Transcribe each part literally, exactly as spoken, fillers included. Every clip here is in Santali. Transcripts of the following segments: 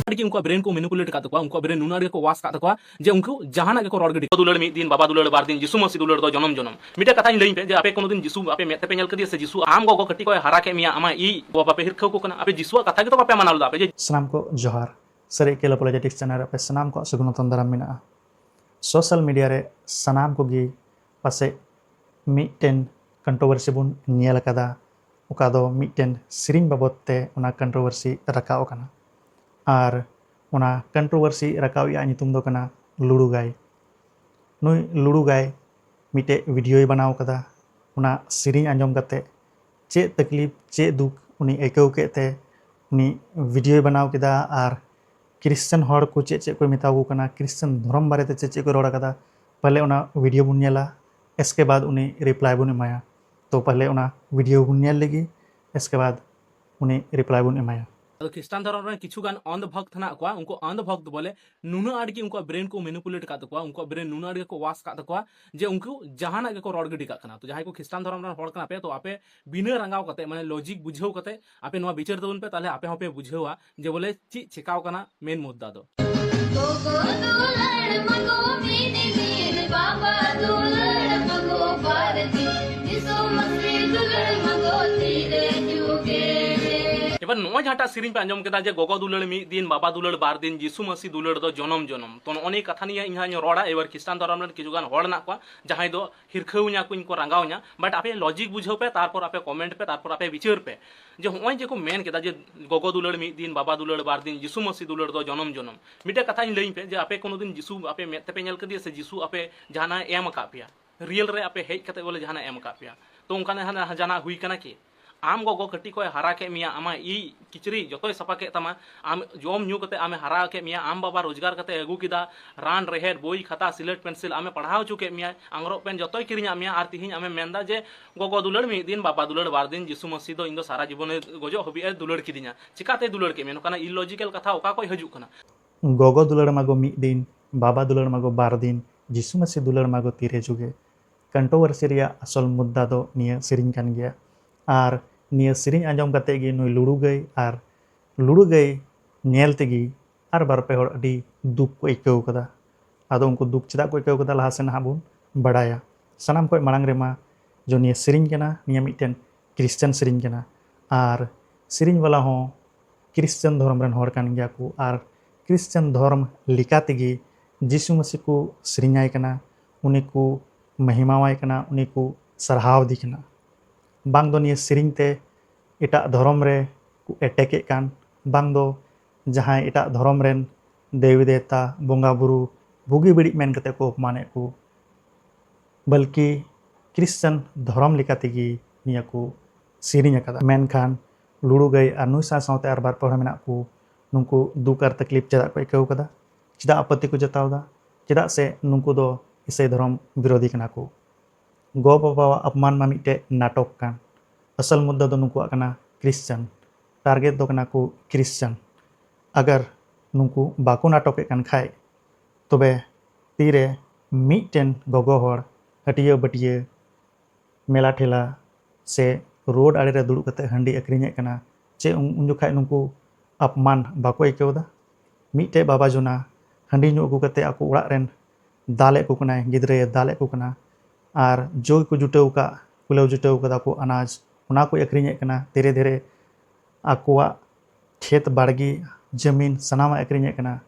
ᱟᱹᱰᱤ ᱜᱮ ᱩᱱᱠᱩᱣᱟᱜ ᱵᱨᱮᱱ ᱠᱚ ᱢᱮᱱᱤᱯᱩᱞᱮᱴ ᱟᱠᱟᱫ ᱛᱟᱠᱚᱣᱟ, ᱩᱱᱠᱩᱣᱟᱜ ᱵᱨᱮᱱ ᱱᱩᱱᱟᱹᱜ ᱟᱹᱰᱤ ᱜᱮᱠᱚ ᱣᱟᱥ ᱟᱠᱟᱫ ᱛᱟᱠᱚᱣᱟ ᱡᱮ ᱩᱱᱠᱩ ᱡᱟᱦᱟᱱᱟᱜ ᱜᱮᱠᱚ ᱨᱚᱲ ᱜᱤᱰᱤ᱾ ᱫᱩᱞᱟᱹᱲ ᱢᱤᱫ ᱫᱤᱱ, ᱵᱟᱵᱟ ᱫᱩᱞᱟᱹᱲ ᱵᱟᱨ ᱫᱤᱱ, ᱡᱤᱥᱩ ᱢᱟᱹᱥᱤ ᱫᱩᱞᱟᱹᱲ ᱫᱚ ᱡᱚᱱᱚᱢ ᱡᱚᱱᱚᱢ᱾ ᱢᱤᱫᱴᱮᱡ ᱠᱟᱛᱷᱟᱧ ᱞᱟᱹᱭᱟᱹᱧ ᱯᱮ ᱡᱮ ᱟᱯᱮ ᱠᱳᱱᱳ ᱫᱤᱱ ᱡᱤᱥᱩ ᱟᱯᱮ ᱢᱮᱫ ᱛᱮᱯᱮ ᱧᱮᱞ ᱠᱟᱫᱮᱭᱟ ᱥᱮ ᱡᱤᱥᱩ ᱟᱢ ᱜᱚᱜᱚ ᱠᱟᱹᱴᱤᱡ ᱠᱷᱚᱡ ᱦᱟᱨᱟ ᱠᱮᱫ ᱢᱮᱭᱟ, ᱟᱢᱟᱜ ᱤᱡ ᱵᱟᱵᱟ ᱯᱮ ᱦᱤᱨᱠᱷᱟᱹᱣ ᱠᱚ ᱠᱟᱱᱟ, ᱟᱯᱮ ᱡᱤᱥᱩᱣᱟᱜ ᱠᱟᱛᱷᱟ ᱜᱮᱛᱚ ᱵᱟᱯᱮ ᱢᱟᱱᱟᱣ ᱞᱮᱫᱟ ᱟᱯᱮ ᱡᱮ᱾ ᱥᱟᱱᱟᱢ ᱠᱚ ᱡᱚᱦᱟᱨ᱾ ᱥᱟᱹᱨᱤ ᱮᱠᱮᱞ ᱟᱯᱳᱞᱚᱡᱮᱴᱤᱠᱥ ᱪᱮᱱᱮᱞ ᱨᱮ ᱟᱯᱮ ᱥᱟᱱᱟᱢ ᱠᱚᱣᱟᱜ ᱥᱟᱹᱜᱩᱱ ᱟᱛᱟᱝ ᱫᱟᱨᱟᱢ ᱢᱮᱱᱟᱜᱼᱟ᱾ ᱥᱳᱥᱟᱞ ᱢᱤᱰᱤᱭᱟ ᱨᱮ ᱥᱟᱱᱟᱢ ᱠᱚᱜᱮ ᱯᱟᱥᱮᱡ ᱢᱤᱫᱴᱮᱱ ᱠᱚᱱᱴᱨᱳᱵᱷᱟᱨᱥᱤ ᱵᱚᱱ ᱧᱮᱞ ᱟᱠᱟᱫᱟ, ᱚᱠᱟ ᱫᱚ ᱢᱤᱫᱴᱮᱱ ᱥᱮᱨᱮᱧ ᱵᱟᱵᱚᱫ ᱛᱮ ᱚᱱᱟ ᱠᱚᱱᱴᱨᱳᱵᱷᱟᱨᱥᱤ ᱨᱟᱠᱟᱵ ᱟᱠᱟᱱᱟ᱾ ᱟᱨ ᱚᱱᱟ ᱠᱚᱱᱴᱨᱳᱵᱷᱟᱨᱥᱤ ᱨᱟᱠᱟᱵ ᱨᱮᱭᱟᱜ ᱧᱩᱛᱩᱢ ᱫᱚ ᱠᱟᱱᱟ ᱞᱩᱲᱩ ᱜᱟᱭ᱾ ᱱᱩᱭ ᱞᱩᱲᱩ ᱜᱟᱭ ᱢᱤᱫᱴᱮᱡ ᱵᱷᱤᱰᱤᱭᱳᱭ ᱵᱮᱱᱟᱣ ᱠᱟᱫᱟ᱾ ᱚᱱᱟ ᱥᱮᱨᱮᱧ ᱟᱸᱡᱚᱢ ᱠᱟᱛᱮ ᱪᱮᱫ ᱛᱟᱠᱞᱤᱯ, ᱪᱮᱫ ᱫᱩᱠ ᱩᱱᱤ ᱟᱹᱭᱠᱟᱹᱣ ᱠᱮᱫ ᱛᱮ ᱩᱱᱤ ᱵᱷᱤᱰᱤᱭᱳᱭ ᱵᱮᱱᱟᱣ ᱠᱮᱫᱟ᱾ ᱟᱨ ᱠᱷᱨᱤᱥᱪᱟᱱ ᱦᱚᱲ ᱠᱚ ᱪᱮᱫ ᱪᱮᱫ ᱠᱚ ᱢᱮᱛᱟ ᱠᱚ ᱠᱟᱱᱟ, ᱠᱷᱨᱤᱥᱪᱟᱱ ᱫᱷᱚᱨᱚᱢ ᱵᱟᱨᱮᱛᱮ ᱪᱮᱫ ᱪᱮᱫ ᱠᱚ ᱨᱚᱲ ᱠᱟᱫᱟ, ᱯᱟᱞᱮ ᱚᱱᱟ ᱵᱷᱤᱰᱤᱭᱳ ᱵᱚᱱ ᱧᱮᱞᱟ, ᱮᱥᱠᱮ ᱵᱟᱫ ᱩᱱᱤ ᱨᱤᱯᱞᱟᱭ ᱵᱚᱱ ᱮᱢᱟᱭᱟ᱾ ᱛᱚ ᱯᱟᱞᱮ ᱚᱱᱟ ᱵᱷᱤᱰᱤᱭᱳ ᱵᱚᱱ ᱧᱮᱞ ᱞᱮᱜᱮ, ᱮᱥᱠᱮ ᱵᱟᱫ ᱩᱱᱤ ᱨᱤᱯᱞᱟᱭ ᱵᱚᱱ ᱮᱢᱟᱭᱟ᱾ ᱟᱫᱚ ᱠᱷᱨᱤᱥᱴᱟᱱ ᱫᱷᱚᱨᱚᱢ ᱨᱮᱱ ᱠᱤᱪᱷᱩ ᱜᱟᱱ ᱚᱱᱫᱷ ᱵᱷᱚᱠᱛ ᱦᱮᱱᱟᱜ ᱠᱚᱣᱟ, ᱩᱱᱠᱩ ᱚᱱᱫᱷ ᱵᱷᱚᱠᱛ ᱵᱚᱞᱮ ᱱᱩᱱᱟᱹᱜ ᱟᱸᱴ ᱜᱮ ᱩᱱᱠᱩᱣᱟᱜ ᱵᱨᱮᱱ ᱠᱚ ᱢᱮᱱᱤᱯᱩᱞᱮᱴ ᱟᱠᱟᱫ ᱛᱟᱠᱚᱣᱟ, ᱩᱱᱠᱩᱣᱟᱜ ᱵᱨᱮᱱ ᱱᱩᱱᱟᱹᱜ ᱟᱸᱴ ᱜᱮᱠᱚ ᱣᱟᱥ ᱟᱠᱟᱫ ᱛᱟᱠᱚᱣᱟ ᱡᱮ ᱩᱱᱠᱩ ᱡᱟᱦᱟᱱᱟᱜ ᱜᱮᱠᱚ ᱨᱚᱲ ᱜᱤᱰᱤ ᱠᱟᱜ ᱠᱟᱱᱟ᱾ ᱛᱚ ᱡᱟᱦᱟᱸᱭ ᱠᱚ ᱠᱷᱨᱤᱥᱴᱟᱱ ᱫᱷᱚᱨᱚᱢ ᱨᱮᱱ ᱦᱚᱲ ᱠᱟᱱᱟ ᱯᱮ, ᱛᱚ ᱟᱯᱮ ᱵᱤᱱᱟᱹ ᱨᱟᱸᱜᱟᱣ ᱠᱟᱛᱮ, ᱢᱟᱱᱮ ᱞᱚᱡᱤᱠ ᱵᱩᱡᱷᱟᱹᱣ ᱠᱟᱛᱮ ᱟᱯᱮ ᱱᱚᱣᱟ ᱵᱤᱪᱟᱹᱨ ᱛᱟᱵᱚᱱ ᱯᱮ, ᱛᱟᱦᱞᱮ ᱟᱯᱮ ᱦᱚᱸᱯᱮ ᱵᱩᱡᱷᱟᱹᱣᱟ ᱡᱮ ᱵᱚᱞᱮ ᱪᱮᱫ ᱪᱮᱠᱟᱣ ᱠᱟᱱᱟ ᱢᱮᱱ ᱢᱩᱫᱽᱫᱟ ᱫᱚ᱾ ᱜᱚᱜᱚ ᱫᱩᱞᱟᱹᱲ ᱢᱟᱜᱚ ᱢᱤᱫ ᱫᱤᱱ, ᱵᱟᱵᱟ ᱫᱩᱞᱟᱹᱲ ᱢᱟᱜᱚ ᱵᱟᱨ ᱫᱤᱱ, ᱡᱤᱥᱩ ᱢᱟᱹᱥᱤ ᱫᱩᱞᱟᱹᱲ ᱢᱟᱜᱚ ᱛᱤᱨᱮ ᱡᱩᱜᱮ᱾ ᱮᱵᱟᱨ ᱱᱚᱜᱼᱚᱭ ᱡᱟᱦᱟᱸᱴᱟᱜ ᱥᱮᱨᱮᱧ ᱯᱮ ᱟᱸᱡᱚᱢ ᱠᱮᱫᱟ ᱡᱮ ᱜᱚᱜᱚ ᱫᱩᱞᱟᱹᱲ ᱢᱤᱫ ᱫᱤᱱ, ᱵᱟᱵᱟ ᱫᱩᱞᱟᱹᱲ ᱵᱟᱨ ᱫᱤᱱ, ᱡᱤᱥᱩ ᱢᱟᱹᱥᱤ ᱫᱩᱞᱟᱹᱲ ᱫᱚ ᱡᱚᱱᱚᱢ ᱡᱚᱱᱚᱢ, ᱛᱚ ᱱᱚᱜᱼᱚ ᱱᱤᱭᱟᱹ ᱠᱟᱛᱷᱟ ᱱᱤᱭᱮ ᱤᱧ ᱦᱟᱸᱜ ᱤᱧ ᱨᱚᱲᱟ᱾ ᱮᱵᱟᱨ ᱠᱷᱨᱤᱥᱴᱟᱱ ᱫᱷᱚᱨᱚᱢ ᱨᱮᱱ ᱠᱤᱪᱷᱩ ᱜᱟᱱ ᱦᱚᱲ ᱦᱮᱱᱟᱜ ᱠᱚᱣᱟ ᱡᱟᱦᱟᱸᱭ ᱫᱚ ᱦᱤᱨᱠᱷᱟᱹᱣ ᱤᱧᱟ ᱠᱚ, ᱤᱧ ᱠᱚ ᱨᱟᱸᱜᱟᱣ ᱤᱧᱟ, but ᱟᱯᱮ ᱞᱚᱡᱤᱠ ᱵᱩᱡᱷᱟᱹᱣ ᱯᱮ, ᱛᱟᱨᱯᱚᱨ ᱟᱯᱮ ᱠᱚᱢᱮᱱᱴ ᱯᱮ, ᱛᱟᱨᱯᱚᱨ ᱟᱯᱮ ᱵᱤᱪᱟᱹᱨ ᱯᱮ᱾ ᱡᱮ ᱦᱚᱸᱜᱼᱚᱭ ᱡᱮ ᱠᱚ ᱢᱮᱱ ᱠᱮᱫᱟ ᱡᱮ ᱜᱚᱜᱚ ᱫᱩᱞᱟᱹᱲ ᱢᱤᱫ ᱫᱤᱱ, ᱵᱟᱵᱟ ᱫᱩᱞᱟᱹᱲ ᱵᱟᱨ ᱫᱤᱱ, ᱡᱤᱥᱩ ᱢᱟᱹᱥᱤ ᱫᱩᱞᱟᱹᱲ ᱫᱚ ᱡᱚᱱᱚᱢ ᱡᱚᱱᱚᱢ᱾ ᱢᱤᱫᱴᱮᱡ ᱠᱟᱛᱷᱟᱧ ᱞᱟᱹᱭᱟᱹᱧ ᱯᱮ ᱡᱮ ᱟᱯᱮ ᱠᱳᱱᱳ ᱫᱤᱱ ᱡᱤᱥᱩ ᱟᱯᱮ ᱢᱮᱫ ᱛᱮᱯᱮ ᱧᱮᱞ ᱠᱟᱫᱮᱭᱟ ᱥᱮ ᱡᱤᱥᱩ ᱟᱯᱮ ᱡᱟᱦᱟᱱᱟᱜ ᱮ ᱮᱢ ᱟᱠᱟᱫ ᱯᱮᱭᱟ, ᱨᱤᱭᱮᱞ ᱨᱮ ᱟᱯᱮ ᱦᱮᱡ ᱠᱟᱛᱮ ᱵᱚᱞᱮ ᱡᱟᱦᱟᱱᱟᱜ ᱮ ᱮᱢ ᱟᱠᱟᱫ ᱯᱮᱭᱟ? ᱛᱚ ᱚᱱᱠᱟᱱᱟᱜ ᱡᱟᱦᱟᱱᱟᱜ ᱦᱩᱭ ᱠᱟᱱᱟ ᱠᱤ? ᱟᱢ ᱜᱚᱜᱚ ᱠᱟᱹᱴᱤᱡ ᱠᱷᱚᱡ ᱦᱟᱨᱟ ᱠᱮᱫ ᱢᱮᱭᱟ, ᱟᱢᱟᱜ ᱤᱡ ᱠᱤᱪᱨᱤᱡ ᱡᱚᱛᱚᱭ ᱥᱟᱯᱷᱟ ᱠᱮᱫ ᱛᱟᱢᱟ, ᱟᱢ ᱡᱚᱢ ᱧᱩ ᱠᱟᱛᱮ ᱟᱢᱮ ᱦᱟᱨᱟ ᱠᱮᱫ ᱢᱮᱭᱟ, ᱟᱢ ᱵᱟᱵᱟ ᱨᱳᱡᱽᱜᱟᱨ ᱠᱟᱛᱮ ᱟᱹᱜᱩ ᱠᱮᱫᱟ, ᱨᱟᱱ ᱨᱮᱦᱮᱫ, ᱵᱳᱭ, ᱠᱷᱟᱛᱟ, ᱥᱤᱞᱟᱹᱴ, ᱯᱮᱱᱥᱤᱞ ᱟᱢᱮ ᱯᱟᱲᱦᱟᱣ ᱦᱚᱪᱚ ᱠᱮᱫ ᱢᱮᱭᱟ, ᱟᱝᱨᱚᱵ ᱯᱮᱱ ᱡᱚᱛᱚᱭ ᱠᱤᱨᱤᱧᱟᱜ ᱢᱮᱭᱟ, ᱟᱨ ᱛᱤᱦᱤᱧ ᱟᱢᱮᱢ ᱢᱮᱱᱫᱟ ᱡᱮ ᱜᱚᱜᱚ ᱫᱩᱞᱟᱹᱲ ᱢᱤᱫ ᱫᱤᱱ, ᱵᱟᱵᱟ ᱫᱩᱞᱟᱹᱲ ᱵᱟᱨ ᱫᱤᱱ, ᱡᱤᱥᱩ ᱢᱟᱹᱥᱤ ᱫᱚ ᱤᱧ ᱫᱚ ᱥᱟᱨᱟ ᱡᱤᱵᱚᱱᱮ ᱜᱚᱡᱚᱜ ᱦᱟᱹᱵᱤᱡ ᱮ ᱫᱩᱞᱟᱹᱲ ᱠᱤᱫᱤᱧᱟ᱾ ᱪᱤᱠᱟᱛᱮᱭ ᱫᱩᱞᱟᱹᱲ ᱠᱮᱫ ᱢᱮᱭᱟ? ᱱᱚᱝᱠᱟᱱᱟᱜ ᱤᱞᱚᱡᱤᱠᱮᱞ ᱠᱟᱛᱷᱟ ᱚᱠᱟ ᱠᱷᱚᱡ ᱦᱤᱡᱩᱜ ᱠᱟᱱᱟ? ᱜᱚᱜᱚ ᱫᱩᱞᱟᱹᱲ ᱢᱟᱜᱚ ᱢᱤᱫ ᱫᱤᱱ, ᱵᱟᱵᱟ ᱫᱩᱞᱟᱹᱲ ᱢᱟᱜᱚ ᱵᱟᱨ ᱫᱤᱱ, ᱡᱤᱥᱩ ᱢᱟᱹᱥᱤ ᱫᱩᱞᱟᱹᱲ ᱢᱟᱜᱚ ᱛᱤᱨᱮ ᱡᱩᱜᱮ᱾ ᱠᱚᱱᱴᱨᱳᱵᱷᱟᱨᱥᱤ ᱨᱮᱭᱟᱜ ᱟᱥᱚᱞ ᱢᱩᱫᱽᱫᱟ ᱫᱚ ᱱᱤᱭᱟᱹ ᱥᱮᱨᱮᱧ ᱠᱟᱱ ᱜᱮᱭᱟ᱾ ᱟᱨ ᱱᱤᱭᱟᱹ ᱥᱮᱨᱮᱧ ᱟᱸᱡᱚᱢ ᱠᱟᱛᱮ ᱜᱮ ᱱᱩᱭ ᱞᱩᱲᱩ ᱜᱟᱹᱭ ᱟᱨ ᱞᱩᱲᱩ ᱜᱟᱹᱭ ᱧᱮᱞ ᱛᱮᱜᱮ ᱟᱨ ᱵᱟᱨ ᱯᱮ ᱦᱚᱲ ᱟᱹᱰᱤ ᱫᱩᱠ ᱠᱚ ᱟᱹᱭᱠᱟᱹᱣ ᱠᱟᱫᱟ᱾ ᱟᱫᱚ ᱩᱱᱠᱩ ᱫᱩᱠ ᱪᱮᱫᱟᱜ ᱠᱚ ᱟᱹᱭᱠᱟᱹᱣ ᱠᱟᱫᱟ, ᱞᱟᱦᱟ ᱥᱮᱱ ᱱᱟᱦᱟᱜ ᱵᱚᱱ ᱵᱟᱲᱟᱭᱟ᱾ ᱥᱟᱱᱟᱢ ᱠᱷᱚᱱ ᱢᱟᱲᱟᱝ ᱨᱮᱢᱟ ᱡᱚ ᱱᱤᱭᱟᱹ ᱥᱮᱨᱮᱧ ᱠᱟᱱᱟ, ᱱᱤᱭᱟᱹ ᱢᱤᱫᱴᱮᱱ ᱠᱷᱨᱤᱥᱪᱟᱱ ᱥᱮᱨᱮᱧ ᱠᱟᱱᱟ᱾ ᱟᱨ ᱥᱮᱨᱮᱧ ᱵᱟᱞᱟ ᱦᱚᱸ ᱠᱷᱨᱤᱥᱪᱟᱱ ᱫᱷᱚᱨᱚᱢ ᱨᱮᱱ ᱦᱚᱲ ᱠᱟᱱ ᱜᱮᱭᱟ ᱠᱚ᱾ ᱟᱨ ᱠᱷᱨᱤᱥᱪᱟᱱ ᱫᱷᱚᱨᱚᱢ ᱞᱮᱠᱟ ᱛᱮᱜᱮ ᱡᱤᱥᱩ ᱢᱟᱹᱥᱤ ᱠᱚ ᱥᱮᱨᱮᱧᱟᱭ ᱠᱟᱱᱟ, ᱩᱱᱤ ᱠᱚ ᱢᱚᱦᱤᱢᱟᱣᱟᱭ ᱠᱟᱱᱟ, ᱩᱱᱤ ᱠᱚ ᱥᱟᱨᱦᱟᱣ ᱫᱮ ᱠᱟᱱᱟ᱾ ᱵᱟᱝ ᱫᱚ ᱱᱤᱭᱟᱹ ᱥᱮᱨᱮᱧ ᱛᱮ ᱮᱴᱟᱜ ᱫᱷᱚᱨᱚᱢ ᱨᱮ ᱠᱚ ᱮᱴᱮᱠᱮᱫ ᱠᱟᱱ, ᱵᱟᱝ ᱫᱚ ᱡᱟᱦᱟᱸᱭ ᱮᱴᱟᱜ ᱫᱷᱚᱨᱚᱢ ᱨᱮᱱ ᱫᱮᱵᱤ ᱫᱮᱵᱛᱟ, ᱵᱚᱸᱜᱟ ᱵᱩᱨᱩ ᱵᱩᱜᱤ ᱵᱟᱹᱲᱤᱡ ᱢᱮᱱ ᱠᱟᱛᱮ ᱠᱚ ᱚᱯᱢᱟᱱᱮᱫ ᱠᱚ, ᱵᱚᱞᱠᱤ ᱠᱷᱨᱤᱥᱪᱟᱱ ᱫᱷᱚᱨᱚᱢ ᱞᱮᱠᱟ ᱛᱮᱜᱮ ᱱᱤᱭᱟᱹ ᱠᱚ ᱥᱮᱨᱮᱧ ᱟᱠᱟᱫᱟ᱾ ᱢᱮᱱᱠᱷᱟᱱ ᱞᱩᱲᱩ ᱜᱟᱹᱭ ᱟᱨ ᱱᱩᱭ ᱥᱟᱶ ᱥᱟᱶᱛᱮ ᱟᱨ ᱵᱟᱨ ᱯᱮ ᱦᱚᱲ ᱢᱮᱱᱟᱜ ᱠᱚ, ᱱᱩᱠᱩ ᱫᱩᱠ ᱟᱨ ᱛᱟᱠᱞᱤᱯ ᱪᱮᱫᱟᱜ ᱠᱚ ᱟᱹᱭᱠᱟᱹᱣ ᱠᱟᱫᱟ? ᱪᱮᱫᱟᱜ ᱟᱯᱟᱛᱤ ᱠᱚ ᱡᱟᱛᱟᱣ ᱮᱫᱟ? ᱪᱮᱫᱟᱜ ᱥᱮ ᱱᱩᱠᱩ ᱫᱚ ᱤᱥᱟᱹᱭ ᱫᱷᱚᱨᱚᱢ ᱵᱤᱨᱳᱫᱷᱤ ᱠᱟᱱᱟ ᱠᱚ᱾ ᱜᱚ ᱵᱟᱵᱟᱣᱟᱜ ᱟᱯᱢᱟᱱ ᱢᱟ ᱢᱤᱫᱴᱮᱡ ᱱᱟᱴᱚᱠ ᱠᱟᱱ᱾ ᱟᱥᱚᱞ ᱢᱩᱫᱽᱫᱟ ᱫᱚ ᱱᱩᱠᱩᱣᱟᱜ ᱠᱟᱱᱟ ᱠᱷᱨᱤᱥᱪᱟᱱ᱾ ᱴᱟᱨᱜᱮᱴ ᱫᱚ ᱠᱟᱱᱟ ᱠᱚ ᱠᱷᱨᱤᱥᱪᱟᱱ᱾ ᱟᱜᱟᱨ ᱱᱩᱠᱩ ᱵᱟᱠᱚ ᱱᱟᱴᱚᱠᱮᱫ ᱠᱟᱱ ᱠᱷᱟᱡ, ᱛᱚᱵᱮ ᱛᱤᱨᱮ ᱢᱤᱫᱴᱮᱱ ᱜᱚᱜᱚ ᱦᱚᱲ ᱦᱟᱹᱴᱤᱭᱟᱹ ᱵᱟᱹᱴᱤᱭᱟᱹ, ᱢᱮᱞᱟ ᱴᱷᱮᱞᱟ ᱥᱮ ᱨᱳᱰ ᱟᱲᱮ ᱨᱮ ᱫᱩᱲᱩᱵ ᱠᱟᱛᱮ ᱦᱟᱺᱰᱤ ᱟᱹᱠᱷᱨᱤᱧᱮᱫ ᱠᱟᱱᱟ, ᱪᱮᱫ ᱩᱱ, ᱩᱱ ᱡᱚᱠᱷᱟᱡ ᱱᱩᱠᱩ ᱟᱯᱢᱟᱱ ᱵᱟᱠᱚ ᱟᱹᱭᱠᱟᱹᱣ ᱮᱫᱟ? ᱢᱤᱫᱴᱮᱡ ᱵᱟᱵᱟ ᱡᱚᱱᱟ ᱦᱟᱺᱰᱤ ᱧᱩ ᱟᱹᱜᱩ ᱠᱟᱛᱮ ᱟᱠᱚ ᱚᱲᱟᱜ ᱨᱮᱱ ᱫᱟᱞᱮᱫ ᱠᱚ ᱠᱟᱱᱟᱭ, ᱜᱤᱫᱽᱨᱟᱹᱭ ᱫᱟᱞᱮᱫ ᱠᱚ ᱠᱟᱱᱟ, ᱟᱨ ᱡᱚ ᱠᱚ ᱡᱩᱴᱟᱹᱣ ᱟᱠᱟᱫ, ᱠᱩᱞᱟᱹᱣ ᱡᱩᱴᱟᱹᱣ ᱠᱟᱫᱟ ᱠᱚ ᱟᱱᱟᱡᱽ, ᱚᱱᱟ ᱠᱚᱭ ᱟᱹᱠᱷᱨᱤᱧᱮᱫ ᱠᱟᱱᱟ᱾ ᱫᱷᱤᱨᱮ ᱫᱷᱤᱨᱮ ᱟᱠᱚᱣᱟᱜ ᱠᱷᱮᱛ ᱵᱟᱲᱜᱮ ᱡᱟᱹᱢᱤᱱ ᱥᱟᱱᱟᱢᱟᱜ ᱟᱹᱠᱷᱨᱤᱧᱮᱫ ᱠᱟᱱᱟ᱾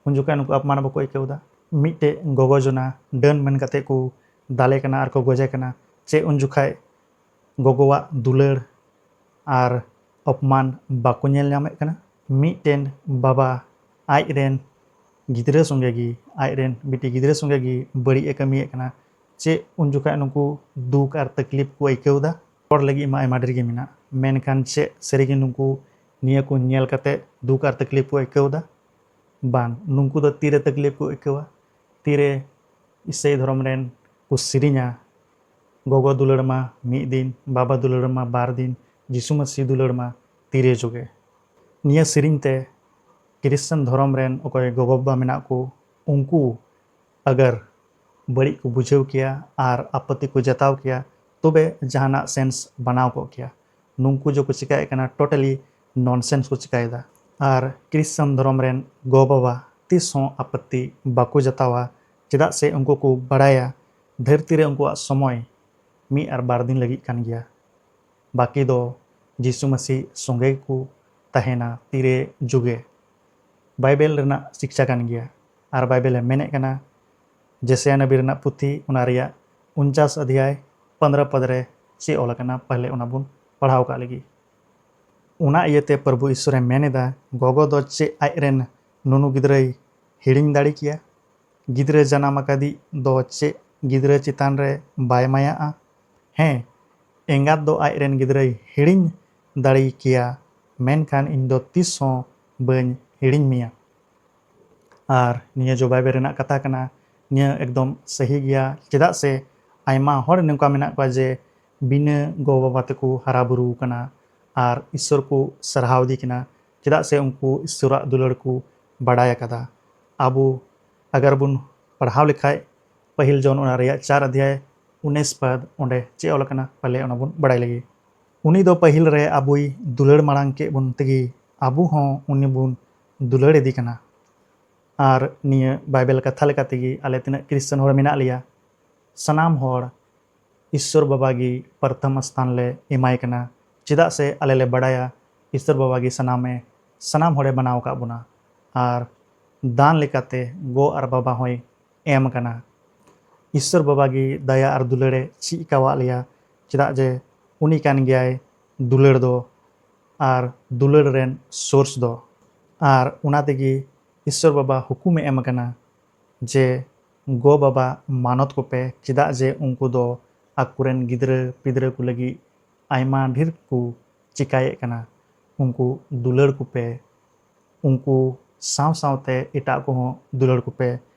ᱩᱱ ᱡᱚᱠᱷᱟᱡ ᱱᱩᱠᱩ ᱟᱯᱢᱟᱱ ᱵᱟᱠᱚ ᱟᱹᱭᱠᱟᱹᱣ ᱮᱫᱟ? ᱢᱤᱫᱴᱮᱡ ᱜᱚᱜᱚ ᱡᱚᱱᱟ ᱰᱟᱹᱱ ᱢᱮᱱ ᱠᱟᱛᱮ ᱠᱚ ᱫᱟᱞᱮ ᱠᱟᱱᱟ ᱟᱨ ᱠᱚ ᱜᱚᱡᱮ ᱠᱟᱱᱟ᱾ ᱪᱮᱫ ᱩᱱ ᱡᱚᱠᱷᱟᱡ ᱜᱚᱜᱚᱣᱟᱜ ᱫᱩᱞᱟᱹᱲ ᱟᱨ ᱚᱯᱢᱟᱱ ᱵᱟᱠᱚ ᱧᱮᱞ ᱧᱟᱢᱮᱫ ᱠᱟᱱᱟ? ᱢᱤᱫᱴᱮᱱ ᱵᱟᱵᱟ ᱟᱡ ᱨᱮᱱ ᱜᱤᱫᱽᱨᱟᱹ ᱥᱚᱸᱜᱮ ᱜᱮ, ᱟᱡ ᱨᱮᱱ ᱵᱤᱴᱤ ᱜᱤᱫᱽᱨᱟᱹ ᱥᱚᱸᱜᱮ ᱜᱮ ᱵᱟᱹᱲᱤᱡ ᱮ ᱠᱟᱹᱢᱤᱭᱮᱫ ᱠᱟᱱᱟ᱾ ᱪᱮᱫ ᱩᱱ ᱡᱚᱠᱷᱟᱡ ᱱᱩᱠᱩ ᱫᱩᱠ ᱟᱨ ᱛᱟᱠᱞᱤᱯ ᱠᱚ ᱟᱹᱭᱠᱟᱹᱣ ᱮᱫᱟ? ᱦᱚᱲ ᱞᱟᱹᱜᱤᱫ ᱢᱟ ᱟᱭᱢᱟ ᱰᱷᱮᱨ ᱜᱮ ᱢᱮᱱᱟᱜ, ᱢᱮᱱᱠᱷᱟᱱ ᱪᱮᱫ ᱥᱟᱹᱨᱤᱜᱮ ᱱᱩᱠᱩ ᱱᱤᱭᱟᱹ ᱠᱚ ᱧᱮᱞ ᱠᱟᱛᱮ ᱫᱩᱠ ᱟᱨ ᱛᱟᱠᱞᱤᱯ ᱠᱚ ᱟᱹᱭᱠᱟᱹᱣ ᱮᱫᱟ? ᱵᱟᱝ, ᱱᱩᱠᱩ ᱫᱚ ᱛᱤᱨᱮ ᱛᱟᱠᱞᱤᱯ ᱠᱚ ᱟᱹᱭᱠᱟᱹᱣᱟ? ᱛᱤᱨᱮ ᱤᱥᱟᱹᱭ ᱫᱷᱚᱨᱚᱢ ᱨᱮᱱ ᱠᱚ ᱥᱮᱨᱮᱧᱟ, "ᱜᱚᱜᱚ ᱫᱩᱞᱟᱹᱲ ᱢᱟ ᱢᱤᱫ ᱫᱤᱱ, ᱵᱟᱵᱟ ᱫᱩᱞᱟᱹᱲ ᱢᱟ ᱵᱟᱨ ᱫᱤᱱ, ᱡᱤᱥᱩ ᱢᱟᱹᱥᱤ ᱫᱩᱞᱟᱹᱲ ᱢᱟ ᱛᱤᱨᱮ ᱡᱚᱜᱮ"? ᱱᱤᱭᱟᱹ ᱥᱮᱨᱮᱧ ᱛᱮ ᱠᱷᱨᱤᱥᱪᱟᱱ ᱫᱷᱚᱨᱚᱢ ᱨᱮᱱ ᱚᱠᱚᱭ ᱜᱚᱜᱚ ᱵᱟᱵᱟ ᱢᱮᱱᱟᱜ ᱠᱚ, ᱩᱱᱠᱩ ᱟᱜᱟᱨ ᱵᱟᱹᱲᱤᱡ ᱠᱚ ᱵᱩᱡᱷᱟᱹᱣ ᱠᱮᱭᱟ ᱟᱨ ᱟᱯᱚᱛᱛᱤ ᱠᱚ ᱡᱟᱛᱟᱣ ᱠᱮᱭᱟ, ᱛᱚᱵᱮ ᱡᱟᱦᱟᱱᱟᱜ ᱥᱮᱱᱥ ᱵᱟᱱᱟᱣ ᱠᱚᱜ ᱠᱮᱭᱟ᱾ ᱱᱩᱠᱩ ᱡᱮ ᱠᱚ ᱪᱤᱠᱟᱭᱮᱫ ᱠᱟᱱᱟ, ᱴᱳᱴᱟᱞᱤ ᱱᱚᱱᱥᱮᱱᱥ ᱠᱚ ᱪᱤᱠᱟᱭᱮᱫᱟ᱾ ᱟᱨ ᱠᱨᱤᱥᱪᱟᱱ ᱫᱷᱚᱨᱚᱢ ᱨᱮᱱ ᱜᱚ-ᱵᱟᱵᱟ ᱛᱤᱥ ᱦᱚᱸ ᱟᱯᱚᱛᱛᱤ ᱵᱟᱠᱚ ᱡᱟᱛᱟᱣᱟ, ᱪᱮᱫᱟᱜ ᱥᱮ ᱩᱱᱠᱩ ᱠᱚ ᱵᱟᱲᱟᱭᱟ ᱫᱷᱟᱹᱨᱛᱤ ᱨᱮ ᱩᱱᱠᱩᱣᱟᱜ ᱥᱚᱢᱚᱭ ᱢᱤᱫ ᱟᱨ ᱵᱟᱨ ᱫᱤᱱ ᱞᱟᱹᱜᱤᱫ ᱠᱟᱱ ᱜᱮᱭᱟ᱾ ᱵᱟᱹᱠᱤ ᱫᱚ ᱡᱤᱥᱩ ᱢᱟᱹᱥᱤ ᱥᱚᱸᱜᱮ ᱜᱮᱠᱚ ᱛᱟᱦᱮᱱᱟ ᱛᱤᱨᱮ ᱡᱩᱜᱮ᱾ ᱵᱟᱭᱵᱮᱞ ᱨᱮᱱᱟᱜ ᱥᱤᱠᱪᱷᱟ ᱠᱟᱱ ᱜᱮᱭᱟ᱾ ᱟᱨ ᱵᱟᱭᱵᱮᱞᱮ ᱢᱮᱱᱮᱫ ᱠᱟᱱᱟ, ᱡᱮᱥᱟᱭᱟ ᱱᱟᱵᱤ ᱨᱮᱱᱟᱜ ᱯᱩᱛᱷᱤ, ᱚᱱᱟ ᱨᱮᱭᱟᱜ ᱩᱱᱪᱟᱥ ᱚᱫᱷᱭᱟᱭ ᱯᱚᱱᱫᱽᱨᱚ ᱯᱚᱫᱽ ᱨᱮ ᱪᱮᱫ ᱚᱞ ᱟᱠᱟᱱᱟ, ᱯᱟᱦᱞᱮ ᱚᱱᱟ ᱵᱚᱱ ᱯᱟᱲᱦᱟᱣ ᱠᱟᱜ ᱞᱮᱜᱮ᱾ ᱚᱱᱟ ᱤᱭᱟᱹᱛᱮ ᱯᱨᱚᱵᱷᱩ ᱤᱥᱚᱨᱮ ᱢᱮᱱ ᱮᱫᱟ, ᱜᱚᱜᱚ ᱫᱚ ᱪᱮᱫ ᱟᱡ ᱨᱮᱱ ᱱᱩᱱᱩ ᱜᱤᱫᱽᱨᱟᱹᱭ ᱦᱤᱲᱤᱧ ᱫᱟᱲᱮ ᱠᱮᱭᱟ? ᱜᱤᱫᱽᱨᱟᱹ ᱡᱟᱱᱟᱢ ᱟᱠᱟᱫᱤᱡ ᱫᱚ ᱪᱮᱫ ᱜᱤᱫᱽᱨᱟᱹ ᱪᱮᱛᱟᱱ ᱨᱮ ᱵᱟᱭ ᱢᱟᱭᱟᱜᱼᱟ? ᱦᱮᱸ, ᱮᱸᱜᱟᱛ ᱫᱚ ᱟᱡ ᱨᱮᱱ ᱜᱤᱫᱽᱨᱟᱹᱭ ᱦᱤᱲᱤᱧ ᱫᱟᱲᱮ ᱠᱮᱭᱟ, ᱢᱮᱱᱠᱷᱟᱱ ᱤᱧ ᱫᱚ ᱛᱤᱥ ᱦᱚᱸ ᱵᱟᱹᱧ ᱦᱤᱲᱤᱧ ᱢᱮᱭᱟ᱾ ᱟᱨ ᱱᱤᱭᱟᱹ ᱡᱚ ᱵᱟᱭᱵᱮᱞ ᱨᱮᱱᱟᱜ ᱠᱟᱛᱷᱟ ᱠᱟᱱᱟ, ᱱᱤᱭᱟᱹ ᱮᱠᱫᱚᱢ ᱥᱟᱹᱦᱤ ᱜᱮᱭᱟ᱾ ᱪᱮᱫᱟᱜ ᱥᱮ ᱟᱭᱢᱟ ᱦᱚᱲ ᱱᱚᱝᱠᱟ ᱢᱮᱱᱟᱜ ᱠᱚᱣᱟ ᱡᱮ ᱵᱤᱱᱟᱹ ᱜᱚ-ᱵᱟᱵᱟ ᱛᱮᱠᱚ ᱦᱟᱨᱟ ᱵᱩᱨᱩ ᱟᱠᱟᱱᱟ ᱟᱨ ᱤᱥᱥᱚᱨ ᱠᱚ ᱥᱟᱨᱦᱟᱣ ᱤᱫᱤ ᱠᱟᱱᱟ, ᱪᱮᱫᱟᱜ ᱥᱮ ᱩᱱᱠᱩ ᱤᱥᱥᱚᱨᱟᱜ ᱫᱩᱞᱟᱹᱲ ᱠᱚ ᱵᱟᱰᱟᱭ ᱟᱠᱟᱫᱟ᱾ ᱟᱵᱚ ᱟᱜᱟᱨ ᱵᱚᱱ ᱯᱟᱲᱦᱟᱣ ᱞᱮᱠᱷᱟᱡ ᱯᱟᱹᱦᱤᱞ ᱡᱚᱱ ᱚᱱᱟ ᱨᱮᱭᱟᱜ ᱪᱟᱨ ᱚᱫᱷᱭᱟᱭ ᱩᱱᱤᱥ ᱯᱟᱫ, ᱚᱸᱰᱮ ᱪᱮᱫ ᱚᱞ ᱟᱠᱟᱱᱟ, ᱯᱟᱞᱮ ᱚᱱᱟ ᱵᱚᱱ ᱵᱟᱲᱟᱭ ᱞᱟᱹᱜᱤᱫ᱾ ᱩᱱᱤ ᱫᱚ ᱯᱟᱹᱦᱤᱞ ᱨᱮ ᱟᱵᱚᱭ ᱫᱩᱞᱟᱹᱲ ᱢᱟᱲᱟᱝ ᱠᱮᱫ ᱵᱚᱱ ᱛᱮᱜᱮ ᱟᱵᱚ ᱦᱚᱸ ᱩᱱᱤ ᱵᱚᱱ ᱫᱩᱞᱟᱹᱲ ᱤᱫᱤ ᱠᱟᱱᱟ᱾ ᱟᱨ ᱱᱤᱭᱟᱹ ᱵᱟᱭᱵᱮᱞ ᱠᱟᱛᱷᱟ ᱞᱮᱠᱟ ᱛᱮᱜᱮ ᱟᱞᱮ ᱛᱤᱱᱟᱹᱜ ᱠᱨᱤᱥᱪᱟᱱ ᱦᱚᱲ ᱢᱮᱱᱟᱜ ᱞᱮᱭᱟ, ᱥᱟᱱᱟᱢ ᱦᱚᱲ ᱤᱥᱥᱚᱨ ᱵᱟᱵᱟ ᱜᱮ ᱯᱨᱚᱛᱷᱚᱢ ᱥᱛᱷᱟᱱ ᱞᱮ ᱮᱢᱟᱭ ᱠᱟᱱᱟ᱾ ᱪᱮᱫᱟᱜ ᱥᱮ ᱟᱞᱮ ᱞᱮ ᱵᱟᱲᱟᱭᱟ ᱤᱥᱥᱚᱨ ᱵᱟᱵᱟ ᱜᱮ ᱥᱟᱱᱟᱢᱮ, ᱥᱟᱱᱟᱢ ᱦᱚᱲᱮ ᱵᱮᱱᱟᱣ ᱟᱠᱟᱫ ᱵᱚᱱᱟ᱾ ᱟᱨ ᱫᱟᱱ ᱞᱮᱠᱟᱛᱮ ᱜᱚ ᱟᱨ ᱵᱟᱵᱟ ᱦᱚᱸᱭ ᱮᱢ ᱟᱠᱟᱱᱟ᱾ ᱤᱥᱥᱚᱨ ᱵᱟᱵᱟ ᱜᱮ ᱫᱟᱭᱟ ᱟᱨ ᱫᱩᱞᱟᱹᱲᱮ ᱪᱮᱫ ᱟᱠᱟᱣᱟᱫ ᱞᱮᱭᱟ, ᱪᱮᱫᱟᱜ ᱡᱮ ᱩᱱᱤ ᱠᱟᱱ ᱜᱮᱭᱟᱭ ᱫᱩᱞᱟᱹᱲ ᱫᱚ ᱟᱨ ᱫᱩᱞᱟᱹᱲ ᱨᱮᱱ source ᱫᱚ᱾ ᱟᱨ ᱚᱱᱟ ᱛᱮᱜᱮ ᱤᱥᱥᱚᱨ ᱵᱟᱵᱟ ᱦᱩᱠᱩᱢᱮ ᱮᱢ ᱟᱠᱟᱱᱟ ᱡᱮ ᱜᱚ ᱵᱟᱵᱟ ᱢᱟᱱᱚᱛ ᱠᱚᱯᱮ, ᱪᱮᱫᱟᱜ ᱡᱮ ᱩᱱᱠᱩ ᱫᱚ ᱟᱠᱚᱨᱮᱱ ᱜᱤᱫᱽᱨᱟᱹ ᱯᱤᱫᱽᱨᱟᱹ ᱠᱚ ᱞᱟᱹᱜᱤᱫ ᱟᱭᱢᱟ ᱰᱷᱮᱨ ᱠᱚ ᱪᱤᱠᱟᱭᱮᱫ ᱠᱟᱱᱟ᱾ ᱩᱱᱠᱩ ᱫᱩᱞᱟᱹᱲ ᱠᱚᱯᱮ, ᱩᱱᱠᱩ ᱥᱟᱶ ᱥᱟᱶᱛᱮ ᱮᱴᱟᱜ ᱠᱚᱦᱚᱸ ᱫᱩᱞᱟᱹᱲ ᱠᱚᱯᱮ᱾